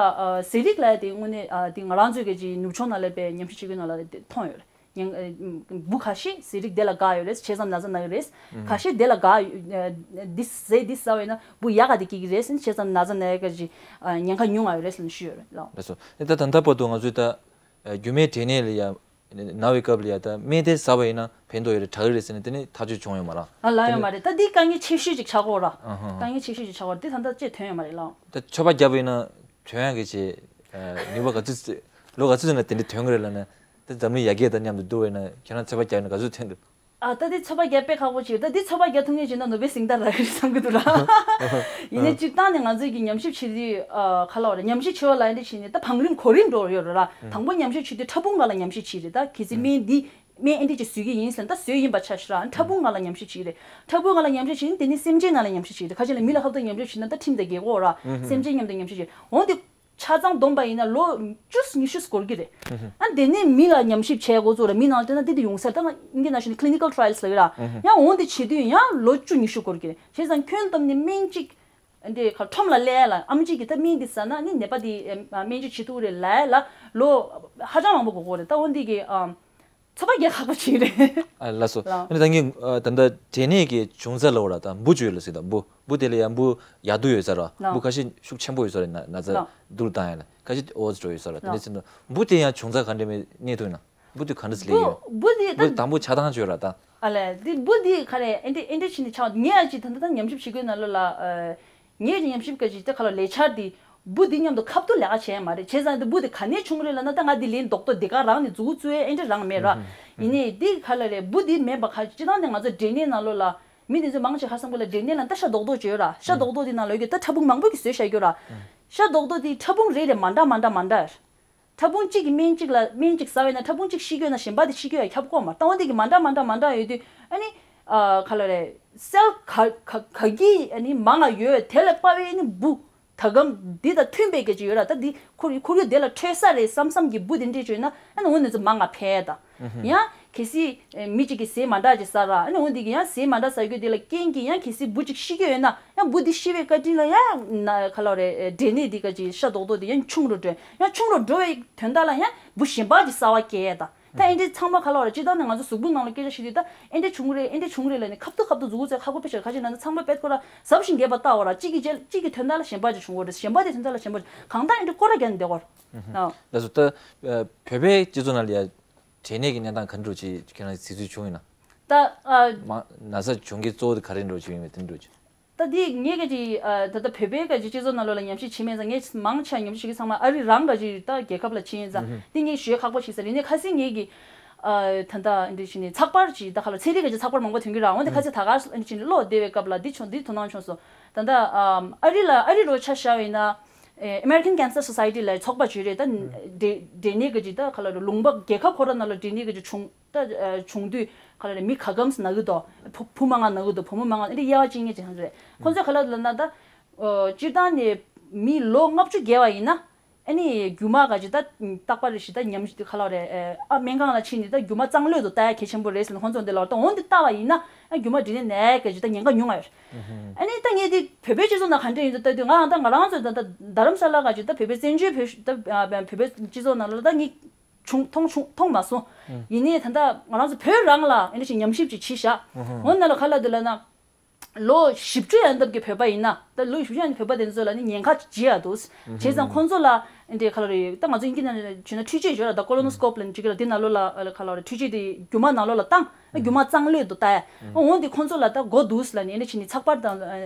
ཟས་རིགས་ལ་དེ་དངོས་གནས་དེ་ང་རང་ཚོའི་གི་ཅིག་ནུབ་ཕྱོགས་ནང་ལ་པའི་ཉམས་ཞིབ་བྱེད་མཁན་ནང་ལ་དེ་མཐོང་ཡོད་རེད། ཉེན་འབུ་ཁ་ཤས་ཟས་རིགས་དེ་ལ་དགའ་ཡོད་རེད། བྱས་ཙང་ན་ཚ་ན་གི་རེད། ཁ་ཤས་དེ་ལ་དགའ་ཡོད་འདི་ཟས་འདི་ཟ་བས་ན་འབུ་ཡག་ག་དེ་སྐྱེ་གི་རེད། བྱས་ཙང་ན་ཚ་ན་ཡ་ག་ཅིག་ཉེན་ཁ་ཉུང་ང་ཡོད་རེད་ཟེར་ནས་ཞུས་ཡོད་རེད་ལགས། ལགས་སོ། ད་ད་ལྟ་བར་དུ་ང་ཚོས་ད་རྒྱུ་མའི་འབྲས་ནད་ལ་ཡ་ན་བའི་སྐབས་ལ་ཡ་ད་སྨན་དེ་ཟ་བ་ཡིན་ན་ཕན་ཐོགས་ཡོད་རེད་དྲག་གི་རེད་ཟེར་ནས་དེ་ནི་ཐག་གཅོད་བྱུང་ཡོད་མ་རེད། ཨ་ལ་ཡོད་མ་རེད། ད་འདི་དཀའ་ངལ་ཆེ་ཤོས་ཅིག་ཆགས་ཀྱི་ཡོད་ར། དཀའ་ངལ་ཆེ་ཤོས་ཅིག་ཆགས་ཀྱི་ཡོད་ར། འདི་ད་ལྟ་ཅིག་ཐོན་ཡོད་མ་རེད་ལགས། ད་མཆོད་པ་བརྒྱབ་པ་ཡིན་ན་ཐོན་ཡག་གི་ཆེད་ནུས་པ་ག་ཚོད་ལོ་ག་ཚོད་ཙམ་ལ་དེ་འདྲ་ཐོན་གི་རེད་ལབ་ན། ད་འཛམ་གླིང་ཡར་རྒྱས་དང་མཉམ་དུ་འགྲོ་བས་ན་ཁྱེད་རང་མཆོད་པ་བརྒྱབ་ན་ག་ཚོད་ཐོན་འདུག་ཨ་ད་དེ་མཆོད་པ་བརྒྱབ་དཔེ་ཁག་པོ་ཅིག་ད་དེ་མཆོད་པ་བརྒྱབ་ཐུབ་མཁན་བྱས་ན་ནོ་བེལ་གཟེངས་རྟགས་རག་གི་རེད་བསམ་གི་འདུག་ར། ཡིན་ནའི་སྤྱིར་བཏང་ནས་ང་ཚོས་ཀྱི་ཉམས་ཞིབ་བྱེད་དུས་ཨ་ག་ལབ་རེད། ཉམས་ཞིབ་བྱེད་པ་ལ་ཨེ་འདྲ་བྱས་ནས་ད་བང་རིམ་གོ་རིམ་འགྲོ་ཡོད་རེད་ར། དང་པོ་ཉམས་ཞིབ་བྱེད་དུས་ཕྲ་ཕུང་སྒང་ལ་ཉམས་ཞིབ་བྱེད་རེད། ད་གལ་སྲིད་སྨན་འདི་སྨན་ཨེ་འདྲ་ཅིག་བཟོས་ཀྱི་ཡིན་ཟེར་ན་ད་བཟོས་ཡིན་པ་ཆ་བཞག་ར། ཕྲ་ཕུང་སྒང་ལ་ཉམས་ཞིབ་བྱེད་རེད། ཕྲ་ཕུང་སྒང་ལ་ཉམས་ཞིབ་བྱེད་ནི་དེ་ནི་སེམས་ཅན་ནང་ལ་ཉམས་ཞིབ་བྱེད་རེད། ཁ་ཅིག་ལ་མི་ལ་ཧབ་ཏུ་ཉམས་ཞིབ་བྱེད་ན་ད་ཁྲིམས་དང་འགལ་གྱི་ཡོད་ར། སེམས་ཅན་མཉམ་དུ་ཉམས་ཞིབ་བྱེད་འོན་ཏེ། ཆ་ཚང་བསྡོམས་པ་ཡིན་ན་ལོ་བཅུ་ཉི་ཤུ་འགོར་གྱི་རེད། ཨ་དེ་ནས་མི་ལ་ཉམས་ཞིབ་བྱས་འགོ་བཙུགས་ར། མི་ནང་ལ་བལྟས་ན་དེ་དུ་ཡོང་ས་རེད། ད་ང་དབྱིན་སྐད་ནང་བཤད་ན་clinical trials ལབ་ཀྱི་ར། ཡང་འོན་ཏེ་བྱེད་དུས་ཡང་ལོ་བཅུ་ཉི་ཤུ་འགོར་གྱི་རེད། བྱས་ཙང་ཁྱོན་བསྡོམས་ནས་སྨན་གཅིག་འདི་ཁ་ཁྲོམ་ལ་སླེབས་ཡ་ལ་ཨ་མ་གཅིག་གིས་ད་སྨན་འདི་ཟ་ན་ནི་ནད་པ་འདི་སྨན་བཅོས་བྱེད་ཐུབ་རེད་ལབ་ཡ་ལ་ལོ་ཧ་ཅང་མང་པོ་འགོར་གྱི་རེད། ད་འོན་ཏེ་གི་ཨ་ཚོད་དཔག་རྒྱག་ཁག་པོ་ཅིག་རེད། ཨ་ལགས་སོ། ལགས། ཨ་ནི་ད་ངས་ཨ་ད་ལྟ་འབྲས་ནད་ཀྱི་བྱུང་ཚད་ལབ་པ་ར། ད་འབུ་བཅོས་ལ་ཟེར། ད་འབུ་འབུ་དེ་ལ་ཡང་འབུ་ཡག་སྡུག་ཡོད་ས་ར། ལགས། འབུ་ཁ་ཤས་ཤུགས་ཆེན་པོ་ཡོད་ས་ར། ན་ན་ཚ་ལགས། སྡུག་བཏང་ཡ་ལ་ཁ་ཤས་ཨོ་ཙི་འགྲོ་ཡོད་ས་ར། དེ་ལགས། འདྲ་ཟེར་ན་འབུ་དེ་ཡང་བྱུང་ཚད་ག་འདྲ་མེད་གནས་ཐུབ་ན། འབུ་དེ་ག་འདྲ་ཟེར་ལེ་ཡོད། འབུ་འབུ་དེ་ད་འབུ་དང་པོ་ཆགས་སྟངས་བཅོས་ར་ད། ཨ་ལས་དེ་འབུ་དེ་ག་རེ་ཨེ་འདྲ་ཨེ་འདྲ་བྱས་ནས་ཆགས། ངས་ཨ་ཅི་ད་ལྟ་ད་ཉམས་ཞིབ་བྱེད་དགོས་ན་ལོ་ལ་ཨ། ངའི་ཉམས་ཞིབ་སྐད་ཀྱི་ད་ག་ལ་ལས་འཆར་འདི་འབུ་འདི་མཉམ་དུ་ཁ་ཐུག་ལས་ཀ་བྱས་མ་རེད། བྱས་ཙང་འདི་འབུ་འདི་ག་ནས་བྱུང་རེད་ལབ་ན་ད་ང་འདི་ལན་རྡོག་རྡོག་འདི་ག་རང་ནས་མཛུབ་གུ་བཙུགས་ཡས་ཨེ་འདྲ་རང་མེད་ར། ཡིན་ནའི་འདི་ག་ལ་རེད། འབུ་འདི་མེད་པ་ག་སྤྱིར་བཏང་ནས་ང་ཚོ་འབྲས་ནད་ནང་ལོགས་ལ་མི་འདི་ཚོ་མང་ཆེ་ཧ་སང་པོ་ལ་འབྲས་ནད་ལ་ད་ཤ་རྡོག་རྡོག་བྱོས་ར། ཤ་རྡོག་རྡོག་འདི་ནང་ལོགས་ཀྱི་ད་ཕྲ་ཕུང་མང་པོ་གི་བཟོས་བཞག་རྒྱུ་ར། ཤ་རྡོག་རྡོག་འདི་ཕྲ་ཕུང་རེ་རེ་མ་འདྲ་མ་འདྲ་མ་འདྲ། ཕྲ་ཕུང་གཅིག་གི་སྨན་གཅིག་ལ་སྨན་གཅིག་ཟ་བས་ན་ཕྲ་ཕུང་གཅིག་ཤི་གྱོད་ན་གཞན་པ་དེ་ཤི་གྱོད་ཡ་ཁྱབ་ཀྱི་ཡོད་མ་རེད། ད་འོན་ཏེ་གི་མ་འདྲ་མ་འདྲ་མ་འདྲ་ཡོད་དུས་ཨ་ནི་ཨ་ག་ལ་རེད། སེལ་ག་ག་ག་གི་ཨ་ནི་མང་ང་ཡོད་དེ་ལ་དཔའ་བའི་ཨ་ནི་འབུ་ད་གམ་འདི་དང་མཐུན་པའི་སྐད་ཅིག་ཡོད་ར། ད་འདི་ཁོར་ཁོར་ཡུག་དེ་ལ་འཕྲོད་ས་རེད་བསམ་བསམ་གྱི་འབུ་དེ་འདྲས་བྱོས་ན་ཨ་ནི་འོ་ནི་ཚོ་མང་ང་འཕེལ་ད། ཡང་གལ་སྲིད་མི་གཅིག་གིས་ཟས་མ་འདྲ་ཅིག་ཟ་ར། ཨ་ནི་འོ་འདི་གི་ཡང་ཟས་མ་འདྲ་ཟ་རྒྱུ་དེ་ལ་རྐྱེན་གྱིས་ཡང་གལ་སྲིད་འབུ་གཅིག་ཤི་གྱོད་ཡོད་ན། ཡང་འབུ་འདི་ཤི་བའི་བཀའ་དྲིན་ལ་ཡང་ན་ག་ལ་རེད། འབྲས་ནད་འདི་ག་ཅིག་ཤ་རྡོག་རྡོག་འདི་ཡང་ཆུང་རུ་འགྲོ། ཡང་ཆུང་རུ་འགྲོ་བའི་དོན་དག་ལ་ཡང་འབུ་གཞན་པ་ཅིག་གསར་བ་སྐྱེ་ཡས་དང་། ད་ཨེ་འདྲས་ཚང་མ་ག་ལ་རེད། སྤྱིར་བཏང་ནས་ང་ཚོ་གཟུགས་པོ་ནང་ལ་སྐད་ཆ་བཤད་དུས་ད་ཨེ་འདྲས་བྱུང་རེད། ཨེ་འདྲས་བྱུང་རེད་ལབ་ནས་ཁ་ཐུག་ཁ་ཐུག་མཛུབ་གུ་བཙུགས་ཁག་པོ་དཔེ་ཆ་རེད། ཁ་ཅིག་ན་ཚང་མ་དཔེ་ཁོ་ར་ཟབ་ཞིང་རྒྱས་པ་ལྟ་བ་ར། གཅིག་གི་རྗེས་གཅིག་གི་དོན་དག་ལ་གཞན་པ་ཅིག་བྱུང་གོ་རེད། གཞན་པ་དེ་དོན་དག་ལ་གཞན་པ་ཅིག་གང་ལྟར་ཨེ་འདྲས་སྐོར་ར་རྒྱག་ནས་བསྡད་གོ་ར། ལགས་སོ། ད་བོད་པའི་སྤྱི་ཚོགས་ནང་ལ་ཡ་འབྲས་ནད་ཀྱི་གནས་སྟངས་ག་འདྲ་ཅིག་ཁྱེད་རང་གཟིགས་ཚུལ་བྱུང་ཡིན་ན། ད་ཨ། མ་ན་ཚ་བྱུང་རྐྱེན་གཙོ་བོ་དེ་ག་རེ་འདྲ་ཅིག་ཡིན་མིན་དེ་འདྲ་ཅིག་ད་འདི་ངས་ག་ཅིག་ཨ་ད་ལྟ་བོད་པའི་ག་ཅིག་སྤྱི་ཚོགས་ནང་ལོགས་ལ་ཉམས་ཞིབ་བྱེད་མེད་ཙང་། ངས་མང་ཆེ་ཉམས་ཞིབ་བྱེད་མཁན་ཚང་མ་ཨ་རི་རང་ག་ཅིག་ད་རྒྱལ་ཁབ་ལ་ཕྱིན་ཡིན་ཙང་། འདི་ངས་ཞུ་ཡས་ཁག་པོ་ཞིག་ཟེར་ཡིན་ནའི་ཁ་སང་ངས་ཀྱི་ཨ་ད་ལྟ་འདི་བྱས་ནས་ཚགས་པར་ཅིག་ད་ག་ལ་ཚན་རིག་ག་ཅིག་ཚགས་པར་མང་པོ་ཐོན་གྱི་ར། འོན་ཏེ་ཁ་སང་ད་ག་ཨ་ནི་བྱས་ནས་ཀློག་བདེ་བའི་སྐབས་ལ་འདི་བྱུང་། འདི་དོ་སྣང་བྱུང་སོང་། ད་ལྟ་ཨམ་ཨ་རི་ལ་ཨ་རི་རུ་ཆ་བཞག་པ་ཡིན་ན་ཨེ་American Cancer Society ལ་ཚོགས་པ་ཅིག་རེད། ད་འབྲས་འབྲས་ནད་ག་ཅིག་ད་ག་ལ་ལུང་པ་རྒྱལ་ཁབ་ཁོ་ར་ནང་ལ་འབྲས་ནད་ག་ཅིག་བྱུང་། ད་ཨ་བྱུང་དུས་ག་ལ་རེད། མི་ག་གམ་ན་གི་འདུག་བུ་བུ་མང་ང་ན་གི་འདུག་བུ་མོ་མང་ང་འདི་དབྱེ་བ་ཕྱེ་མཁན་ཅིག་རེད། ཁོང་ཚོས་ག་ལ་ལབ་ན་ད་ཨ་སྤྱིར་བཏང་ནས་མི་ལོ་ལྔ་བཅུ་བརྒལ་བ་ཡིན་ན་ཨ་ནི་རྒྱུ་མ་ག་ཅིག་ད་རྟག་པར་རེ་ཞིག་ད་ཉམས་ཞིབ་ག་ལ་རེད། ཨ་སྨན་ཁང་ལ་ཕྱིན་ནས་ད་རྒྱུ་མ་གཙང་ལོས་དུ་ལྟ་ཡ་གལ་ཆེན་པོ་རེད་ཟེར་ནས་ཁོང་ཚོ་འདི་ལ་ད་འོན་ཏེ་ལྟ་བ་ཡིན་ན་ཨ་རྒྱུ་མ་འབྲས་ནད་ན་ཡ་ག་ཅིག་ད་ཉེན་ཁ་ཉུང་ང་ཡོད། ཨ་ནི་ད་ངས་འདི་བོད་པའི་སྤྱི་ཚོགས་ནང་ག་འདྲ་ཡིན་འདུག་ལྟ་དུས་ང་རང་ད་ང་རང་ཚོ་ད་ད་རྡ་རམ་ས་ལ་ག་ཅིག་ད་བོད་པའི་བཙན་བྱོལ་བོད་ད་བོད་པའི་སྤྱི་ཚོགས་ནང་ལ་ད་ངས། བྱུང་མཐོང་བྱུང་མཐོང་མ་སོང་། ཡིན་ནའི་ད་ལྟ་ང་རང་ཚོ་བོད་རང་ལ་ཨེ་འདྲ་ཞིག་ཉམས་ཞིབ་ཅིག་བྱས་བཞག་འོ་ན་ལ་ག་ལ་འདི་ལ་ན། ལོ་བཞི་བཅུ་ཡན་འདབ་ཀྱི་བོད་པ་ཡིན་ན། ད་ལོ་བཞི་བཅུ་ཡན་བོད་པ་དེ་ཚོ་ལ་ནི་ཉེན་ཁ་ཇི་ཡ་འདུག་བྱས་ཙང་ཁོང་ཚོ་ལ་འདི་ག་ལ་རེད། ད་ང་ཚོ་དབྱིན་ཇི་ནང་བྱས་ན་འཕྲུལ་ཆས་ཡོད་ལ། ད་ཀོ་ལོ་ནོ་སི་ཀོབ་ལབ་ཅིག་ལ་འདི་ནང་ལོགས་ལ་ག་ལ་རེད། འཕྲུལ་ཆས་དེ་རྒྱུ་མ་ནང་ལོགས་ལ་བཏང་། རྒྱུ་མ་གཙང་ལོས་དུ་ལྟ་ཡ། འོ་འདི་ཁོང་ཚོ་ལ་ད་གོ་འདུག་ལ་ནི་ཨེ་འདྲ་བྱས་ནི་ཚགས་པར་དང་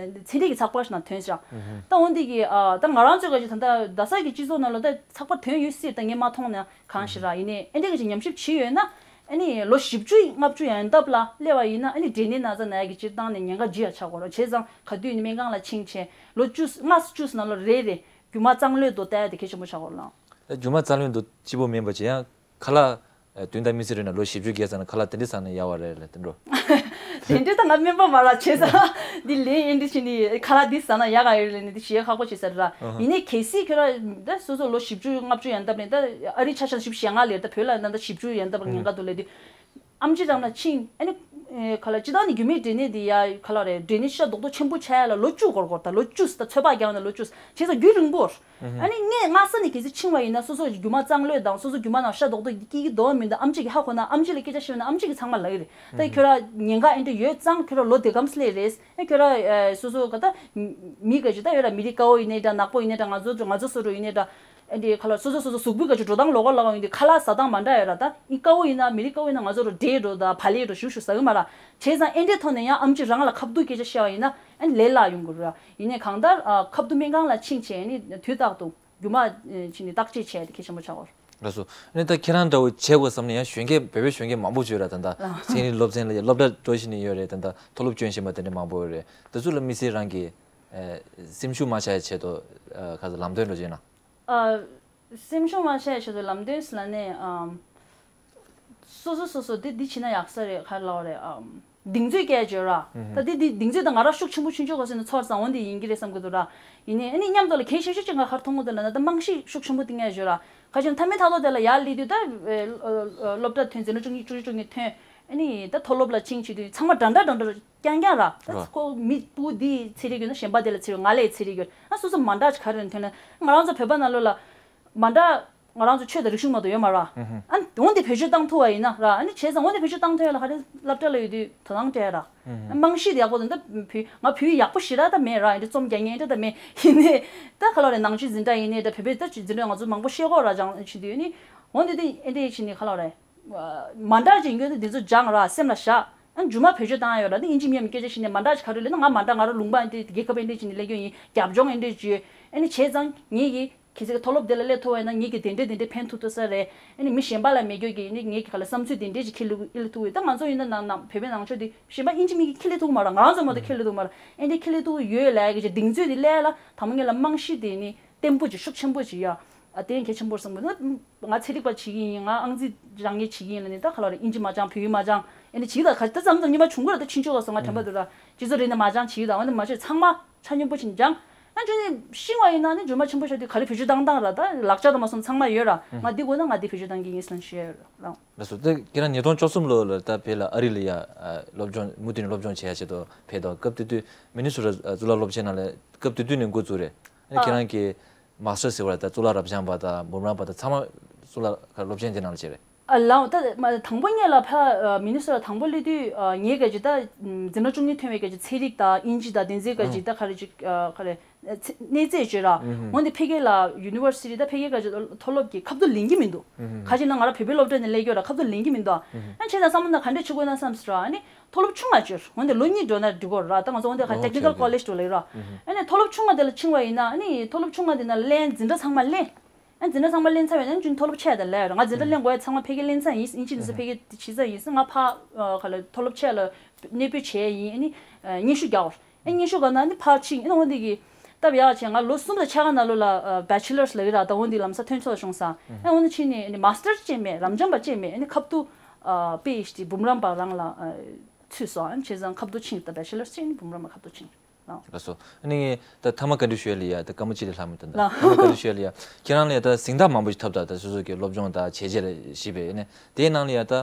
ཚན་རིག་གི་ཚགས་པར་ཞིག་ནང་ཐོན་ཤག་ད་འོ་འདི་གི་ད་ང་རང་ཚོའི་ག་ཅིག་ད་ད་ས་གི་སྤྱི་ཚོགས་ནང་ལ་ད་ཚགས་པར་ཐོན་ཡོད་སྲིད། ད་ངས་མ་མཐོང་ན་གང་ཞིག་ར། ཡིན་ནའི་ཨེ་འདྲ་གི་ཅིག་ཉམས་ཞིབ་བྱས་ཡོད་ན། ཨ་ནི་ལོ་བཞི་བཅུ་ལྔ་བཅུ་ཡན་འདབ་ལ་སླེབས་པ་ཡིན་ན། ཨ་ནི་འབྲས་ནད་ན་ཚ་ན་ཡ་གི་སྤྱིར་བཏང་ནས་ཉེན་ཁ་ལྗི་ཡ་ཆགས་ཀྱི་ཡོད་རེད། བྱས་ཙང་ག་དུས་ནི་སྨན་ཁང་ལ་ཕྱིན་བྱས་ལོ་བཅུ་ལྔ་བཅུ་ནང་ལོ་རེ་རེ་རྒྱུ་མ་གཙང་ལོས་དུ་བལྟ་ཡ་དེ་གལ་ཆེན་པོ་ཆགས་ཀྱི་ཡོད་རེད་ལགས། རྒྱུ་མ་གཙང་ལོས་དུ་གཅིག་པོ་མིན་པ་བྱས་ཡང་ཁ་ལག་དུས་དང་མི་ཚེ་རིང་ན་ལོ་བཞི་བཅུ་བརྒལ་ཚར་ན་ཁ་ལག་དེ་འདྲ་ཟ་ན་ཡག་པ་རེད་ལ་དེ་འགྲོ། དེ་འདྲ་ད་ང་སྨན་པ་མ་ར་བྱས་ཙང་འདི་ལན་ཨེ་འདྲ་བྱས་ནི་ཁ་ལག་འདི་ཟ་ན་ཡག་ག་ཡོད་རེད་ལ་ནི་འདི་ཞེ་ཁག་པོ་བྱས་ས་རེད་ར། ཡིན་ནའི་གལ་སྲིད་ཁྱོད་ར་ད་སོ་སོ་ལོ་བཞི་བཅུ་ལྔ་བཅུ་ཡན་འདབ་ནས་ད་ཨ་རི་ཆ་ཆ་བཞི་བཅུ་ཞེ་ལྔ་ལས། ད་བོད་ལ་ན་ད་བཞི་བཅུ་ཡན་འདབ་ཉེན་ཁ་འདུག་ལས་དུས། ཨེམ་ཆི་རང་ལ་ཕྱིན། ཨ་ནི་ཨེ་ག་ལ་སྤྱིར་བཏང་ནི་རྒྱུ་མའི་འབྲས་ནད་འདི་ཡ་ག་ལ་རེད། འབྲས་ནད་ཤ་རྡོག་རྡོག་ཆེན་པོ་ཆགས་ཡ་ལ་ལོ་བཅུ་འགོར་འགོར། ད་ལོ་བཅུ་ད་ཚོད་དཔག་རྒྱག་ན་ལོ་བཅུ་བྱས་ཙང་རྒྱུན་རིང་པོ། ཨ་ནི་ངས་སྔ་ས་ནས་གལ་སྲིད་ཕྱིན་པ་ཡིན་ན་སོ་སོ་རྒྱུ་མ་གཙང་ལོས་དང་སོ་སོ་རྒྱུ་མ་ནང་ཤ་རྡོག་རྡོག་སྐྱེ་གི་འདུག་མི་འདུག་ཨེམ་ཆི་གིས་ཧ་གོ་ན། ཨེམ་ཆི་ལ་སྐད་ཆ་བཤད་ན་ཨེམ་ཆི་གིས་ཚང་མ་ལབ་ཀྱི་རེད། ད་ཁྱོད་ར་ཉེན་ཁ་ཨེ་འདྲ་ཡོད་ཙང་ཁྱོད་ར་ལོ་དེ་གམ་སླེབས་རེད། ཨ་ཁྱོད་ར་སོ་སོ་ག་ད་མི་ག་ཅིག་ད་ཡོད་ར། མི་རིགས་དཀར་པོ་ཡིན་ནའི་འདྲ། ནག་པོ་ཡིན་ནའི་འདྲ། ང་ཚོ་ང་ཚོ་སུ་རུ་ཡིན་ནའི་འདྲ། ཨ་འདི་ཁ་ལག་སོ་སོ་སོ་སོ་གཟུགས་པོའི་ཁ་ཆུ་འགྲོ་སྟངས་ལོགས་ཀ་ལོགས་ཀ་ཡིན་དུས་ཁ་ལག་ཟ་སྟངས་མ་འདྲ་ཡོད་ར། ད་ཨི་དཀར་པོ་ཡིན་ན་མི་རིགས་དཀར་པོ་ཡིན་ན་ང་ཚོ་རུ་འབྲས་འགྲོ་ད་བག་ལེབ་འགྲོ་ཞུ་ཞུ་ཟ་གི་མ་ར། བྱས་ཙང་ཨེ་འདྲའི་ཐོག་ནས་ཡང་ཨམ་ཆི་རང་ལ་ཁ་བསྡུར་སྐད་ཆ་བཤད་པ་ཡིན་ན་ཨ་ནི་ལས་སླ་ཡོང་གི་ར། ཡིན་ནའི་གང་ལྟར་ཨ་ཁ་བསྡུར་སྨན་ཁང་ལ་ཕྱིན་བྱས་ནི་དུས་རྟག་ཏུ་རྒྱུ་མ་ཕྱིན་ནི་བརྟག་དཔྱད་བྱས་ཏེ་གལ་ཆེན་པོ་ཆགས་ཀྱི་ཡོད་ར། ལགས་སོ། ཨ་ནི་ད་ཁྱེད་རང་འདྲ་བོ་བྱེད་དགོས་བསམ་ནས་ཡང་གཞོན་སྐྱེས་བོད་པའི་གཞོན་སྐྱེས་མང་པོ་ཡོད་ར། ད་ད་ཚན་རིག་སློབ་ཚན་ལ་ཡ་སློབ་གྲྭ་འགྲོ་བཞིན་ནས་ཡོད་རེད། ད་ད་མཐོ་སློབ་སྐྱོན་བཞིན་པ་དེ་འདྲ་མང་པོ་ཡོད་རེད། དེ་ཚོ་ལ་དམིགས་བསལ་རང་གི་ཨ་སེམས་ཤུགས་མ་ཆག་ཡ་ཆེད་དུ་ཨ་ག་ཚོད་ལམ་སྟོན་འགྲོ་བྱས་ན། ཨ། སེམས་ཤུགས་མ་ཆག་ཡ་ཆེད་དུ་ལམ་སྟོན་ཟེར་ལ་ནི་ཨམ། སོ་སོ་སོ་སོ་འདི་འདི་བྱེད་ན་ཡག་ས་རེད་ག་ལབ་རེད་ཨམ། གདེང་ཚོད་སྐྱེ་བརྗོད་ར། ད་འདི་འདི་གདེང་ཚོད་ད་ང་རང་ཤུགས་ཆེན་པོ་ཆུང་ཆུང་གོ་ཟེར་ན་ཚོར་ཙང་འོ་འདི་ཡིན་གྱི་རེད་བསམ་གྱི་འདུག་ར། ཡིན་ནའི་ཨ་ནི་མཉམ་དུ་ལ་གལ་ཆེ་ཤོས་ཅིག་ང་ག་རེ་མཐོང་གི་འདུག་ལབ་ན་ད་རྨང་གཞི་ཤུགས་ཆེན་པོ་གཏིང་ཡ་བརྗོད་ར། ག་ཅིག་མཐའ་མའི་མཐའ་ཐོག་དེ་ལ་ཡར་སླེབས་དུས་ད་ཨེ་ཨེ་སློབ་གྲྭ་ཐོན་འཛིན་གྲྭ་བཅུ་གཉིས་བཅུ་གཅིག་བཅུ་གཉིས་ཐོན། ཨ་ནི་ད་མཐོ་སློབ་ལ་ཕྱིན་བྱེད་དུས་ཚང་མ་འདྲ་འདྲ་འདྲ་འདྲ་རྐྱང་རྐྱང་ར། ད་རོ། ཁོ་མི་སྤུ་འདི་ཚན་རིག་ཡོད་ན་གཞན་པ་དེ་ལ་ཚན་རིག་ཡོད། ང་ལ་ཡི་ཚན་རིག་ཡོད། ཨ་སོ་སོ་མ་འདྲ་ཅིག་ག་རེ་ཐོན་ན་ང་རང་ཚོ་བོད་པ་ནང་ལོགས་ལ་མ་འདྲ། ང་རང་ཚོ་ཆོས་དང་རིག་གཞུང་མ་གཏོགས་ཡོད་མ་རེད། ཨ་འོ་འདི་བེད་སྤྱོད་བཏང་ཐུབ་པ་ཡིན་ན་ར། ཨ་ནི་བྱས་ཙང་འོ་འདི་བེད་སྤྱོད་བཏང་ཐུབ་ཡ་ལ་ག་རེ་སློབ་གྲྭ་ལ་ཡོད་དུས་དོ་སྣང་སྤྲད་ར། རྨང་གཞི་དེ་ཡག་པོ་འདུག་ད་བོད་ང་བོད་ཡིག་ཡག་པོ་ཞེ་དྲག་ད་མེད་ར། ཡིན་དུས་རྩོམ་རྒྱག་མཁན་འདྲ་ད་མེད། ཡིན་ནའི་ད་ག་ལབ་རེད། ནང་ཆོས་འཛིན་གྲྭ་ཡིན་ནའི་འདྲ་བོད་པའི་ད་ཆོས་འཛིན་གྲྭ་ང་ཚོ་མང་པོ་ཤེས་གོ་ར། སྦྱང་བྱེད་དུས་ནི་འོ་འདི་དེ་ཨེ་འདྲ་བྱས་ནི་ག་ལབ་རེད། མ་འདྲ་ཅིག་ཡོད་ན་འདི་ཚོ་སྦྱང་ར་སེམས་ལ་བཞག་ཨ་རྒྱུ་མ་བེད་སྤྱོད་བཏང་ཡ་ཡོད་ར། ད་ཨིན་ཇི་མི་ཡམ་སྐད་ཆ་བཤད་ནས་མ་འདྲ་ཅིག་ག་རེ་ལབ་ན་ང་མ་འདྲ་ང་རང་ལུང་པ་ཨེ་འདྲ་རྒྱལ་ཁབ་ཨེ་འདྲ་ཅིག་ནས་སླེབས་ཡོད་ཡིན། རྒྱབ་ལྗོངས་ཨེ་འདྲ་ཅིག་ཡོད། ཨ་ནི་བྱས་ཙང་ངེད་ཀྱིས་གལ་སྲིད་མཐོ་སློབ་དེ་ལ་སླེབས་ཐུབ་པ་ཡིན་ན་ངེད་ཀྱིས་དེ་འདྲ་དེ་འདྲ་ཕན་ཐོགས་ཐུབ་ས་རེད། ཨ་ནི་མི་གཞན་པ་ལ་མེད་རྒྱུ་གི་ཨ་ནི་ངེད་ཀྱི་ག་ལ་བསམ་ཚུལ་དེ་འདྲ་ཅིག་ཁྱེར་ལུགས་ཨེ་ལ་ཐུབ་ཡོད། ད་ང་ཚོ་ཡིན་ན་ནང་ནང་བོད་པའི་ནང་ཆོས་དེ་གཞན་པ་ཨིན་ཇི་མི་གིས་ཁྱེར་ལས་ཐུབ་མ་རེད། ང་རང་ཚོ་མ་གཏོགས་ཁྱེར་ལས་ཐུབ་མ་རེད། ཨེ་འདྲ་ཁྱེར་ལས་ཐུབ་ཡོད་ལབ་ཡ་གི་ཅིག་གདེང་ཚོད་དེ་སླེབས་ལ་དང་པོ་ངེད་ལ་རྨང་གཞི་དེ་ནི་བརྟན་པོ་ཅིག་ཤུགས་ཆེན་པོ་ཅིག་ཡ། ཨ་དེ་གལ་ཆེན་པོ་བསམ་གི་འདུག་ང་ཚན་རིག་པ་བྱེད་ཀྱི་ཡིན། ང་ཨང་རྩིས་སྦྱང་མཁན་བྱེད་ཀྱི་ཡིན་ལབ་ནས་ད་ག་ལ་རེད། ཨིན་ཇི་མ་སྦྱང་བོད་ཡིག་མ་སྦྱང་ཨེ་འདྲ་བྱེད་ཀྱི་ད་ག་ད་མཚམས་མཚམས་སྔོན་མ་བྱུང་གི་རེད། ད་ཕྱིན་ཆད་ག་སོང་ང་དྲན་པ་འདུག་ར། སྤྱི་ཚོགས་རིག་གནས་མ་སྦྱང་བྱེད་ཀྱི་ད་འོ་ན་མ་བྱས་ཚང་མ་ཆ་སྙོམས་པོ་ཕྱིན་སྦྱང་། ཨ་ཅོ་ནི་ཤིང་བ་ཡིན་ན་ནི་རྒྱུ་མ་ཆེན་པོ་ཤོར་དུས་ག་རེ་བེད་སྤྱོད་བཏང་སྟངས་ར། ད་ལག་ཆ་དང་མ་སོང་ཚང་མ་ཡོད་ར། ང་འདི་དགོས་ན་ང་འདི་བེད་སྤྱོད་བཏང་གི་ཡིན་ཟེར་ཞུ་ཡ་ཡོད་ར། ལགས་སོ། ད་ཁྱེད་རང་ཉིས་སྟོང་བཅུ་གསུམ་ལོ་ལ་ད་བོད་ལ་ཨ་རི་ལ་ཡ་སློབ་སྦྱོང་མུ་མཐུད་ནས་སློབ་སྦྱོང་བྱེད་ཡ་ཆེད་དུ་ཕེབས་དང་། སྐབས་དེ་དུས་མི་ནི་སོ་ཊ་གཙུག་ལག་སློབ་ཆེན་ནང་ལ་སྐབས་དེ་དུས་ནས་འགོ་བཙུགས་རེད། ཨ་ནི་ཁྱེད་རང་གི་མཱ་སི་ཊར་ཟེར་བ་ལ་ད་གཙུག་ལག་རབ་འབྱམས་པ་དང་འབུམ་རམས་པ་དང་ཚང་མ་གཙུག་ལག་སློབ་ཆེན་དེ་ནང་ལ་བྱས་རེད། ཨ་ལའོ། ད་མ་དང་པོ་ངེད་ལ་ཕ་ཨ་མི་ནི་སོ་ཊ་དང་པོ་སླེབས་དུས་ཨ་ངེད་ག་ཅིག་ད་འཛིན་གྲྭ་བཅུ་གཉིས་ཐོན་པའི་ག་ཅིག་ཚན་རིག་དང་དབྱིན་ཇི་དང་དེ་ཚོའི་ག་ཅིག་ད་ག་རེ་ཅིག་ཨ་ག་རེ་ཚན་གནས་ཚད་བརྗོད་ར། འོན་ཏེ་ཕ་གི་ལ་ཡུ་ནི་ཝར་སི་ཊི་ད་ཕ་གི་ག་ཅིག་མཐོ་སློབ་ཀྱི་ཁ་བསྡུར་ལེན་གྱི་མི་འདུག་ག་ཅིག་ན་ང་རང་བོད་པའི་སློབ་གྲྭ་ནས་སླེབས་ཀྱི་ཡོད་ར། ཁ་བསྡུར་ལེན་གྱི་མི་འདུག་ཨ་བྱས་ཙང་བསམ་བློ་ན་ག་འདྲས་བྱེད་དགོས་ན་བསམ་ཟེར་ར། ཨ་ནི་མཐོ་སློབ་ཆུང་བ་བརྗོད། འོན་ཏེ་ལོ་གཉིས་འགྲོ་ན་འགྲིག་གོ་ར། ད་ང་ཚོ་འོན་ཏེ་ཁ་ཨོ་ཊེག་ནི་ཀལ་ཁོ་ལེཇ་དུ་ལེགས་ར། ཨ་ནི་མཐོ་སློབ་ཆུང་བ་དེ་ལ་ཕྱིན་པ་ཡིན་ན་ཨ་ནི་མཐོ་སློབ་ཆུང་བ་དེ་ན་ལེན་འཛིན་གྲྭ་ཚང་མ་ལེན། ཨ་འཛིན་གྲྭ་ཚང་མ་ལེན་ཚར་བས་ན་ཅུང་མཐོ་སློབ་ཆེ་དང་ལས་ར། ང་འཛིན་གྲྭ་ལེན་དགོས་ཡ་ཚང་མ་ཕ་གི་ལེན་ཚར་ཡིན། ཨིན་ཇི་ནས་ཕ་གི་བྱས་ཚར་ཡིན། ང་ཕ་ག་ལ་མཐོ་སློབ་ཆེ་ལ་གནས་སྤོས་བྱས་ཡིན། ཨ་ནི་སྙན་ཞུ་རྒྱག་འོར། ཨ་སྙན་ཞུ་ག་ན་ནི་ཕར་ཕྱིན་ཨ་ནི་འོ་འདི་གི་སྟབས་ཡག་བྱས་ང་ལོ་གསུམ་དང་ཕྱེད་ཀ་ནང་ལོ་ལ་བེ་ཆི་ལར་ལ་ཡི་ར། ད་འོ་འདི་ལམ་སང་ཐོན་ཆོག་བྱུང་ས། ཨ་འོ་ན་ཕྱིན་ནས་ཨ་ནི་མཱ་སི་ཊར་ཅིག་མེད། རབ་འབྱམས་པ་ཅིག་མེད། ཨ་ནི་ཁ་བསྡུ་པི་ཨེཆ་ཌི་འབུམ་རམས་པ་རང་ལ་ཚུད་སོང་། ཨ་ནི་བྱས་ཙང་ཁ་བསྡུ་ཕྱིན། ད་བེ་ཆི་ལར་ཅིག་ནི་འབུམ་རམས་པ་ཁ་བསྡུ་ཕྱིན། ལགས་སོ། ཨ་ནི་ངས་ད་ཐ་མ་བཀའ་འདྲི་ཞུ་ཡ་ལ་ཡ་ད་སྐར་མ་གཅིག་ལས་ལྷག་མི་འདུག་ད་ལགས། ཐ་མ་བཀའ་འདྲི་ཞུ་ཡ་ལ་ཡ་ཁྱེད་རང་ལ་ཡ་ད་གཟེངས་རྟགས་མང་པོ་ཞིག་ཐོབ། ད་ད་སོ་སོ་གི་སློབ་སྦྱོང་དང་བྱས་རྗེས་ལ་གཞིགས་པས་ཨ་ནི་དེའི་ནང་ལ་ཡ་ད་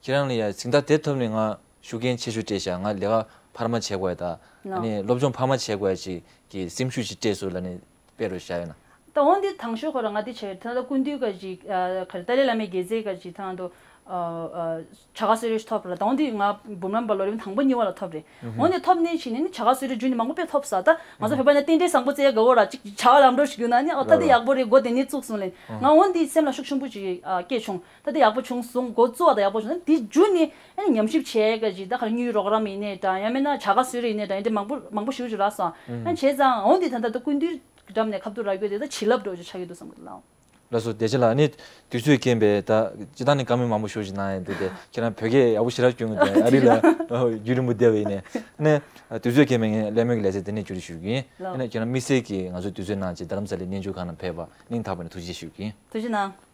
ཁྱེད་རང་ལ་ཡ་གཟེངས་རྟགས་དེ་ཐོབ་ནས་ང་ཤུགས་རྐྱེན་ཆེ་ཤོས་སྤྲད་ཤག་ང་ལས་ཀ་འཕར་མ་བྱེད་དགོས་ཡ་ད་ཨ་ནི་ལགས། སློབ་སྦྱོང་འཕར་མ་བྱེད་དགོས་ཡ་ཅིག་གི་སེམས་ཤུགས་ཤིག་སྤྲད་སོང་ལབ་ནས་དཔེ་རུ་བཞག་ཡོད་ན། ད་འོན་ཏེ་དང་ཤོས་ཁོ་རང་ང་དེ་བྱས་ད་ལྟ་སྐུ་མདུན་ག་ཅིག་ག་རེ་ཏཱ་ལའི་བླ་མའི་དགེ་རྩའི་ག་ཅིག་ཐང་དུ་བྱ་དགའ་གསོལ་རས་ཐོབ་ར། ད་འོན་ཏེ་ང་འབུམ་རམས་པ་ལོ་རིམ་དང་པོ་གཉིས་པ་ལ་ཐོབ་རེད། འོན་ཏེ་ཐོབ་ནས་ཕྱིན་ནས་ནི་བྱ་དགའ་གསོལ་རས་རྒྱུན་ནས་མང་པོ་དཔེ་ཐོབ་ས། ད་ང་ཚོ་བོད་པ་ནས་རྟེན་འབྲེལ་བཟང་པོ་བཙལ་དགའ་བོ་ར་ཅིག་བྱ་དགའ་ལམ་འགྲོ་ཞིག་ཡོད་ན་ནི་ཨོ་ད་དེ་ཡག་པོ་རེད། འགོ་དེ་ནས་བཙུགས་སོང་ལེ། ང་འོན་ཏེ་སེམས་ལ་ཤུགས་ཆེན་པོ་ཅིག་སྐྱེས་བྱུང་། ད་དེ་ཡག་པོ་བྱུང་སོང་། འགོ་བཙུགས་པ་དང་ཡག་པོ་བྱུང་ན་དེ་རྒྱུན་ནས་ཨ་ནི་ཉམས་ཞིབ་བྱས་ག་ཅིག་ད་ག་རེ་དངུལ་རོགས་རམ་ཡིན་ནའི་འདྲ། ཡང་མིན་ན་བྱ་དགའ་གསོལ་རས་ཡིན་ནའི་འདྲ། ཡིན་དེ་མང་པོ་མང་པོ་ཞེ་པོ་ཅིག་རག་སོང་། ཨ་བྱས་ཙང་འོན་ཏེ་ད་ལྟ་སྐུ་མདུན་འགྲམ་ནས་ཁ་ཐུག་རག་རྒྱུ་དེ་ད་བྱིན་རླབས་འདྲ་བོ་ཅིག་ཆགས་ཀྱི་འདུག་བསམ་གི་འདུག་ལགས། ལགས་སོ། བདེ་ཆེ་ལགས། ཨ་ནི་དུས་ཚོད་རྐྱེན་པས་ད་སྤྱིར་བཏང་ནས་བཀའ་མོལ་མང་པོ་ཞུ་བཞིན་གནང་ཡིན་འདུག་སྟེ། ཁྱེད་རང་བོད་སྐད་ཡག་པོ་ཞེ་དྲག་སྐྱོན་གི་འདུག་ཨ་རི་ལ་རྒྱུན་རིང་པོ་བསྡད་པ་ཡིན་ནས། ཨ་ནི་དུས་ཚོད་རྐྱེན་པས་ངས་གླེང་མོལ་གྱི་ལེ་ཚན་འདི་ནས་མཇུག་སྒྲིལ་ཞུ་གི་ཡིན། ལགས། ཨ་ནི་ཁྱེད་རང་དམིགས་བསལ་གྱིས་ང་ཚོའི་དུས་ཚོད་གནང་བྱས་རྡ་རམ་ས་ལའི་གནས་མཇལ་ཁང་ནང་ཕེབས་པ་སྙིང་ཐག་པ་ནས་ཐུགས་རྗེ་ཆེ་ཞུ་གི་ཡིན། ཐུགས་རྗེ་གནང་།